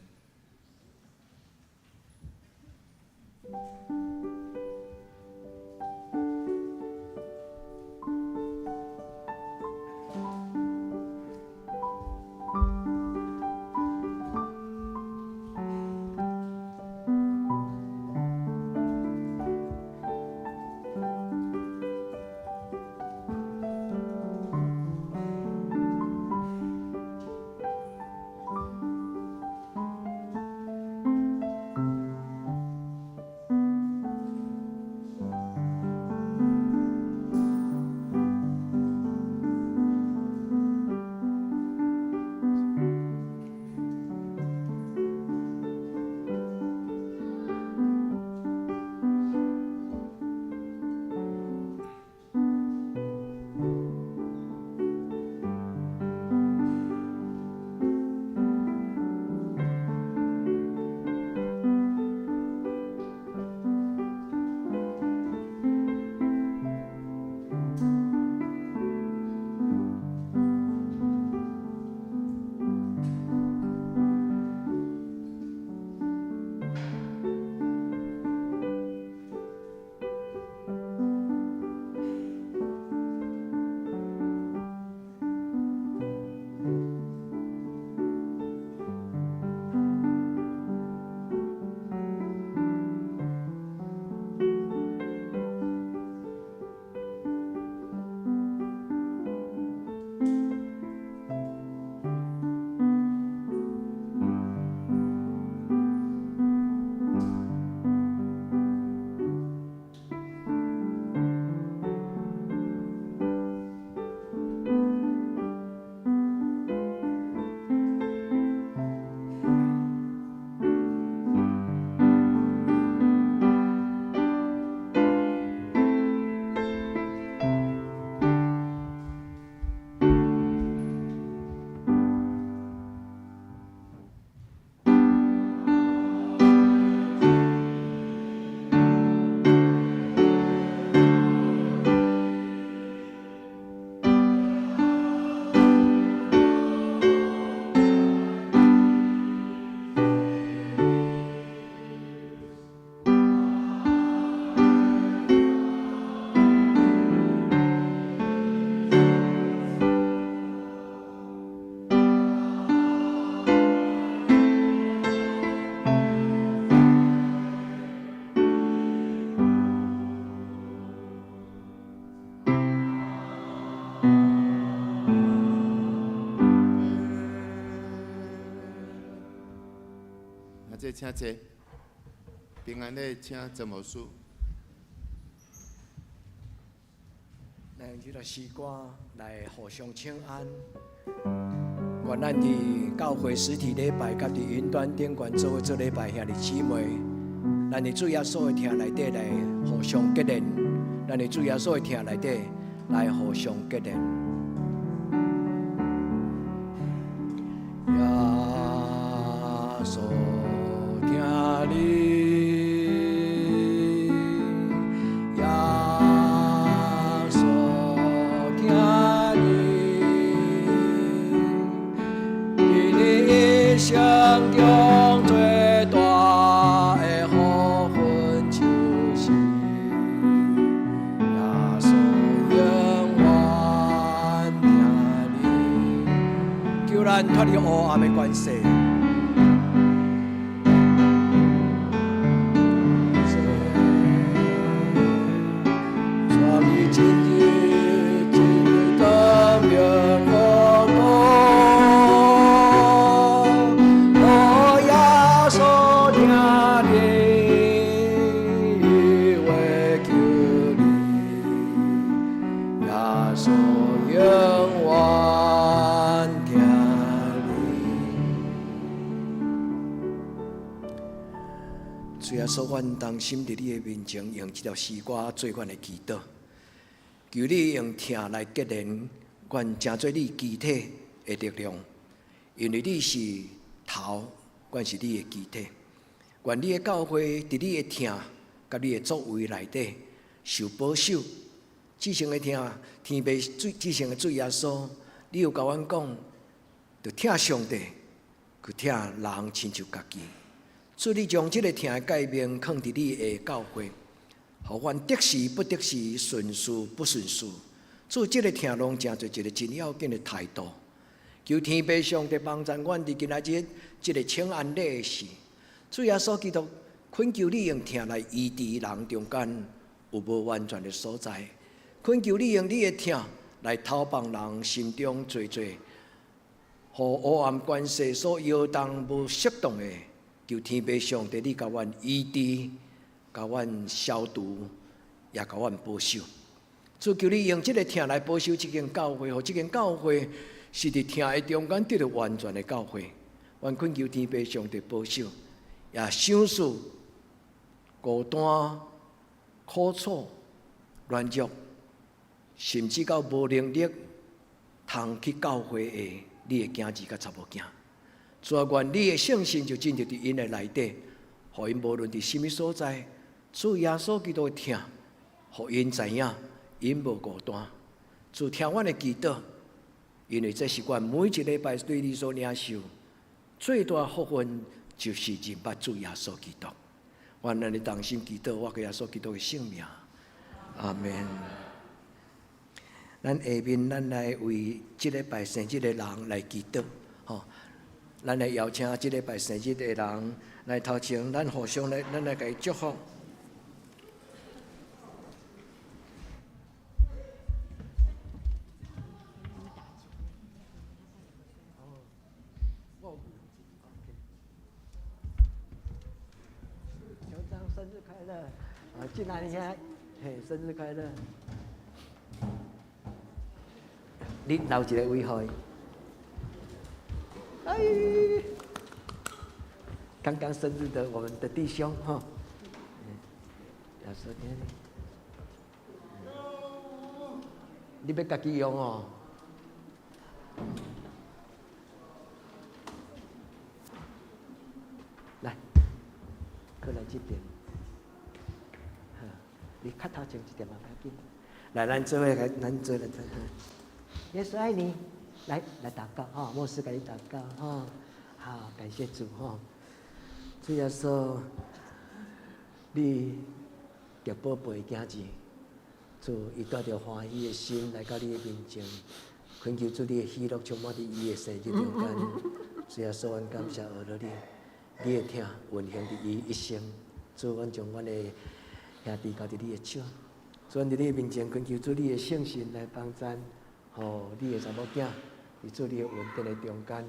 這請坐，平安的請曾牧師。來用這個詩歌來互相請安。願咱佇教會實體禮拜，佮佇雲端頂懸做伙做禮拜兄弟姊妹，咱佇主耶穌的疼內底來互相結連，咱佇主耶穌的疼內底來互相結連。耶穌疼你，耶穌疼你，佇你一生中最大的福分就是耶穌永遠疼你，求咱脫離黑暗的關係。帶你進入進入光明國度，哦，耶穌疼你，會救你，耶穌永遠疼你。主耶穌，阮同心佇你的面前，用這條詩歌做阮的祈禱，求你用疼來結連阮，成做你肢體的力量。因為你是頭，阮是你的肢體。願你的教會佇你的疼佮你的作為內底受保守，至聖的疼，天父主，至聖的主耶穌你有共阮講，著疼上帝，閣疼人親像家己。主，你將這个疼的誡命囥佇你的教會，予阮得時不得時，順事不順事。主，這个疼攏成做一个真要緊的態度。求天父上帝幫助阮佇今仔日這个請安禮的時，主耶穌基督懇求你用疼來醫治人中間有無完全的所在，懇求你用你的疼來透放人心中濟濟，予黑暗權勢所搖動無適當的，求天父上帝你共阮醫治，共阮消除，也共阮保守。主，求你用這个疼來保守這間教會，予這間教會是佇疼的中間得著完全的教會。阮懇求天父上帝保守，也賞賜孤單、苦楚、軟弱，甚至到無能力通去教會的你的囝兒佮查某囝。主啊，願你的聖神就進入佇𪜶的內底，予𪜶無論佇啥物所在，主耶穌基督的疼，予𪜶知影，𪜶無孤單。主，聽阮的祈禱，因為這是阮每一禮拜對你所領受最大福分，就是認捌主耶穌基督。願咱的同心祈禱，我耶穌基督的聖名，阿門。咱下面咱來為這禮拜生日的人來祈禱，吼。咱來邀請這禮拜生日的人來頭前，咱互相來，咱來共伊祝福。酋長生日快樂！啊，進來一下，嘿，生日快樂！你留一个位予伊。哎，剛剛生日的我們的弟兄哈，要說點，你欲家己用哦。來，過來這邊，好，你較頭前一點嘛，不要緊。來，咱做伙來，咱做來做。耶穌愛你，來來禱告哈，牧師共你禱告哈，好，感謝主哈。主耶穌，你著寶貝囝兒，主伊帶著歡喜的心來到你的面前，懇求主你的喜樂充滿佇伊的生日中間。主耶穌，阮感謝阿羅你，你的疼運行佇伊一生。主，阮將阮的兄弟交佇你的手，主，阮佇你的面前懇求主你的聖神來幫贊，予你的查某囝佇主你的恩典的中間，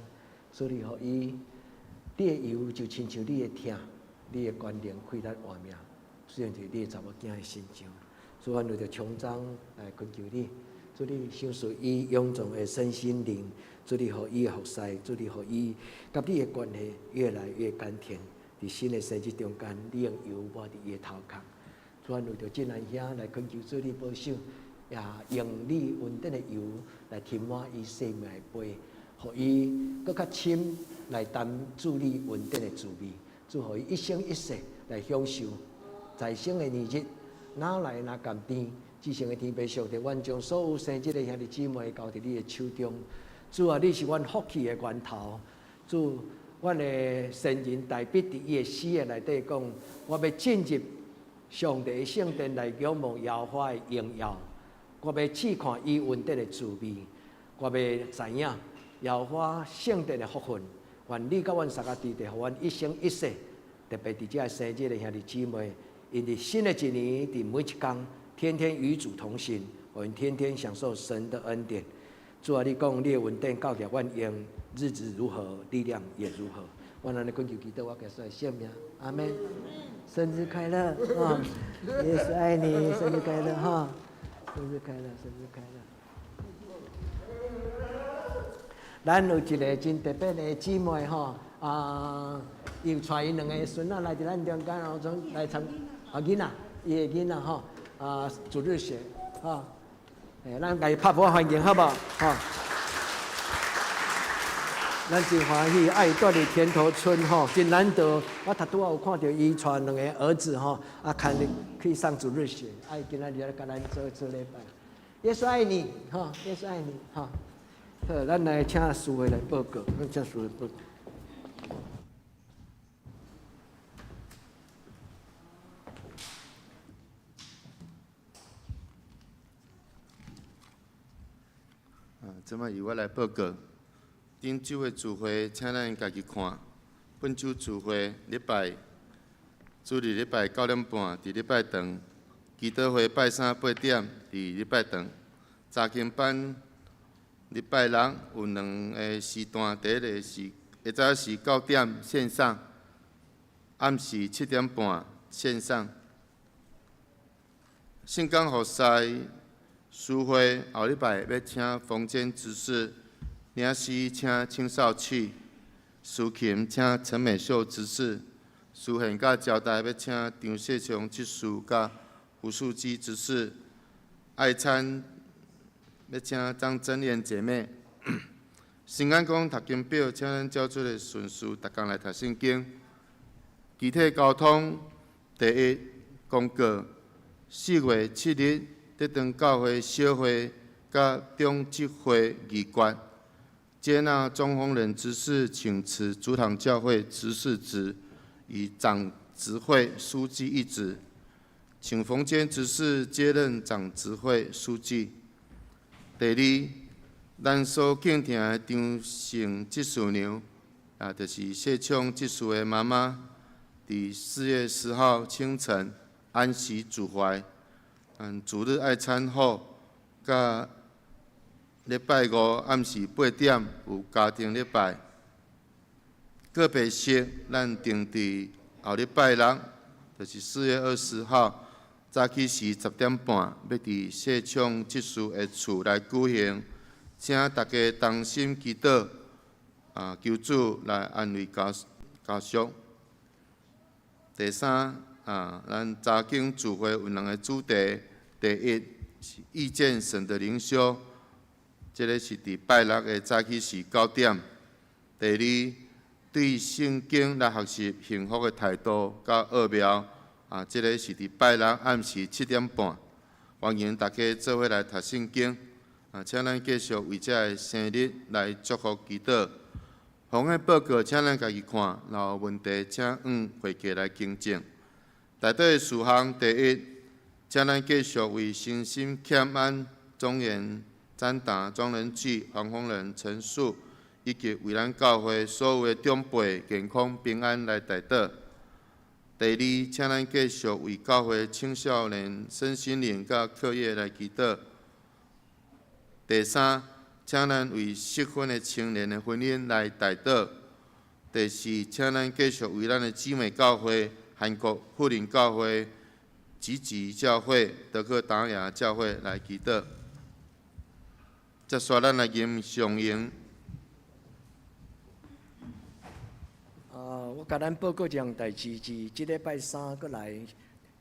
主你予伊，你的油就親像你的疼，你的權能氣力活命，使用佇你的查某囝的身上。主，阮為著穹蒼來懇求你，主你賞賜伊臃腫的身心靈，主你予伊的服侍，主你予伊佮你的關係越來越甘甜。佇新的生日中間，你用油抹佇伊的頭殼。主，阮為著這難兄來懇求主你保守，也用你恩典的油來填滿伊生命的杯，予伊閣較深來擔主你恩典的滋味。主，予伊一生一世來享受在生的年日，哪來若甘甜？至聖的天父上帝，阮將所有生日的兄弟姊妹交佇你的手中。主啊，你是阮福氣的源頭。主，阮的先人大衛佇伊的詩的內底講：我欲進入上帝的聖殿來仰望耶和華的榮耀，我欲試看伊恩典的滋味，我欲知影耶和華聖殿的福分。願你佮阮三个弟弟，予阮一生一世，特別佇這个生日的兄弟姊妹，𪜶佇新的一年，佇每一工，天天與主同行，予𪜶天天享受神的恩典。主啊，你講你的恩典到底阮用日子如何，力量也如何。阮按呢懇求祈禱，我耶穌的聖名，阿門。生日快樂啊！耶穌愛你，生日快樂哈！生日快樂，生日快樂。咱有一个真特別的姊妹吼，啊，伊有帶𪜶兩个孫仔來佇咱中間哦，總來參啊囡仔，伊的囡仔吼，啊主日學吼，欸，咱共伊拍鼓歡迎好無？吼，咱真歡喜，啊，伊住佇田頭村吼，真難得。我頭拄仔有看著伊帶兩个兒子吼，啊，牽伊去上主日學，啊，伊今仔日來共咱做做禮拜。耶穌愛你，吼，耶穌愛你，吼。好，咱來請司會來報告，咱請司會報告。啊，這擺由我來報告。頂週的聚會，請咱家己看。本週聚會禮拜主日禮拜9點半佇禮拜堂，祈禱會拜三8點佇禮拜堂。查經班禮拜六有兩个時段，第一个是下早時9點線上，暗時7點半線上。聖工服侍書會後禮拜欲請馮堅執事，領詩請青少契，司琴請陳美秀執事，司獻佮招待欲請張世松執事佮胡樹基執事，愛餐欲請張真蓮姐妹。新安宮讀經表，請咱照這个順序，逐工來讀聖經。肢體交通第一公告：4月7日，德長教會小會佮中執會議決，接納鍾宏仁執事請辭主堂教會執事職，以長執會書記一職，請馮堅執事接任長執會書記。第二，咱所敬聽的張姓執事娘，也就是謝聰執事的媽媽，佇4月10號清晨安息主懷。主日愛餐後，佮禮拜五暗時8點有家庭禮拜。告別式咱定佇後禮拜六，就是4月20號早起時10點半，欲佇謝聰執事的厝來舉行，請大家同心祈禱，求主來安慰家屬。第三，咱查經聚會有兩个主題，第一是遇見神的靈修，這个是佇拜六的早起時9點。第二，對聖經來學習幸福的態度佮奧妙，這个是佇拜六暗時7點半。歡迎大家做伙來讀聖經，請咱繼續為這个生日來祝福祈禱。奉獻報告，請咱家己看，若有問題，請向會計來更正。代禱的事項，第一，請咱繼續為身心欠安、莊嚴、展達、莊仁濟、黃宏仁、陳樹，以及為咱教會所有的長輩健康平安來代禱。第二，請咱繼續為教會青少年身心靈佮課業來祈禱。第三，請咱為適婚的青年的婚姻來代禱。第四，請咱繼續為咱的姊妹教會、韓國富林教會、集集教會、德克達雅教會來祈禱。接續咱來吟上詠。我共咱報告一項代誌，是這禮拜三閣來，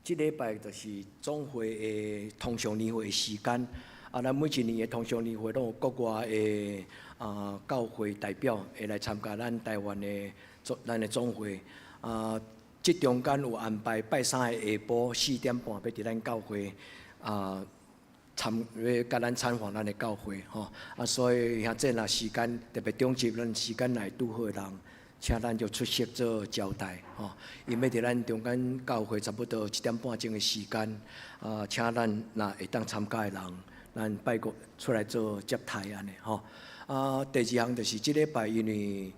這禮拜就是總會的通常年會的時間。咱每一年的通常年會攏有國外的教會代表會來參加咱台灣的總咱的總會。這中間有安排拜三的下晡4點半，欲佇咱教會參欲共咱參訪咱的教會吼。所以兄弟若時間特別中晝，咱時間來拄好的人，請咱就出席做招待吼。𪜶欲佇咱中間教會差不多1點半鐘的時間，請咱若會當參加的人，咱拜五出來做接待按呢吼。第二項就是這禮拜因為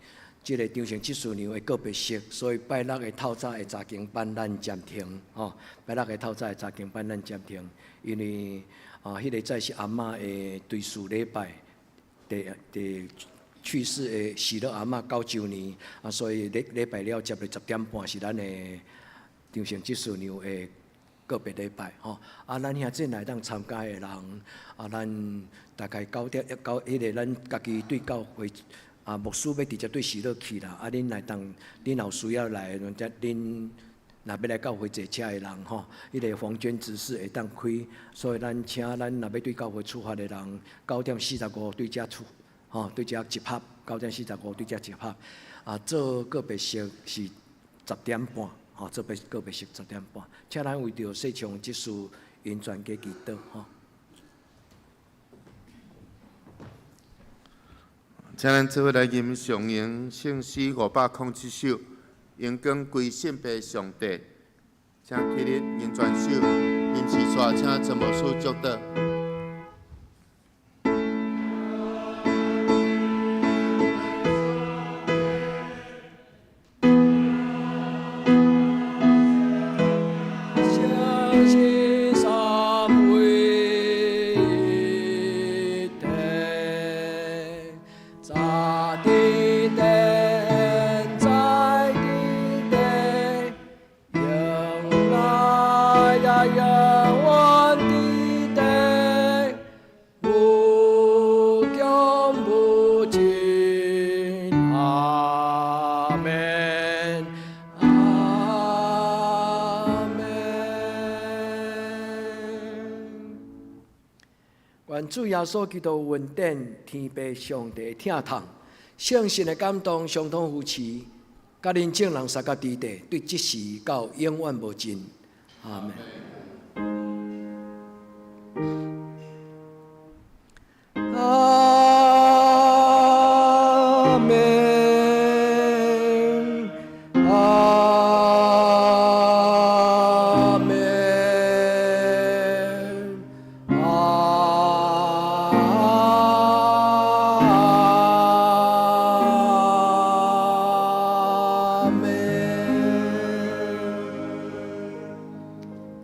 這个張成執事娘的告別式，所以拜六的透早的查經班咱暫停吼。拜六的透早的查經班咱暫停，因為彼个早是阿嬤的追思禮拜，第第去世的喜樂阿嬤9週年，所以禮禮拜了接落10點半是咱的張成執事娘的告別禮拜吼。咱兄弟來當參加的人，咱大概9點九，彼个咱家己對教會。牧師欲直接對喜樂去啦。恁來當，恁若有需要來，則恁若欲來教會坐車的人吼，彼个黃娟執事會當開，所以咱請咱若欲對教會出發的人，9點45對遮出，吼，對遮集合，9點45對遮集合。做告別式是10點半，吼，做別告別式10點半，請咱為著世上執事𪜶全家祈禱，吼。請咱做伙來吟誦詠聖詩507首，榮光歸聖父上帝。請起立認全首，臨時煞請陳牧師祝禱。相信三位一體，早佇天，在佇地，永來也永遠佇地，無窮無盡，阿們，阿們。願主耶穌基督恩典、天父上帝疼痛、聖神的感動、相通扶持，佮恁眾人三甲佇地，對這時到永遠無盡。阿們。阿們，阿們，阿們。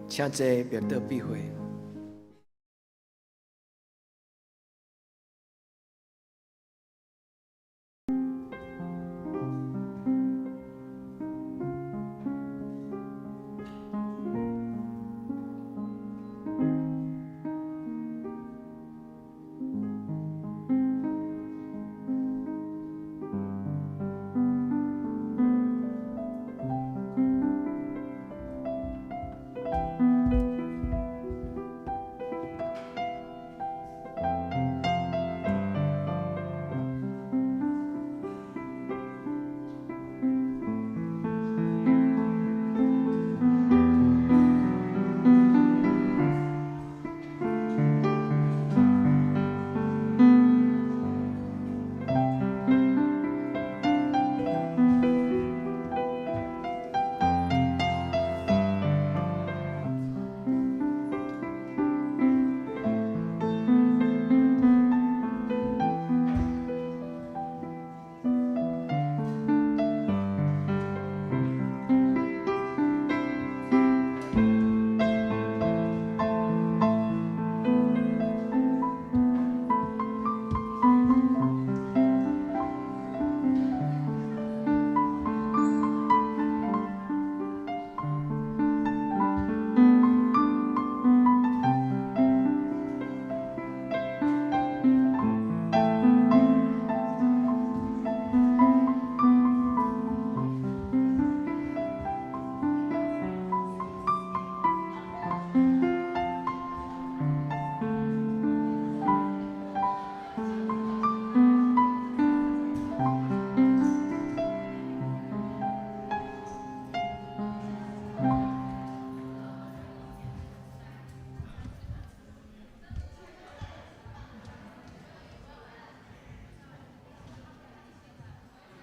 請坐，別倒閉會。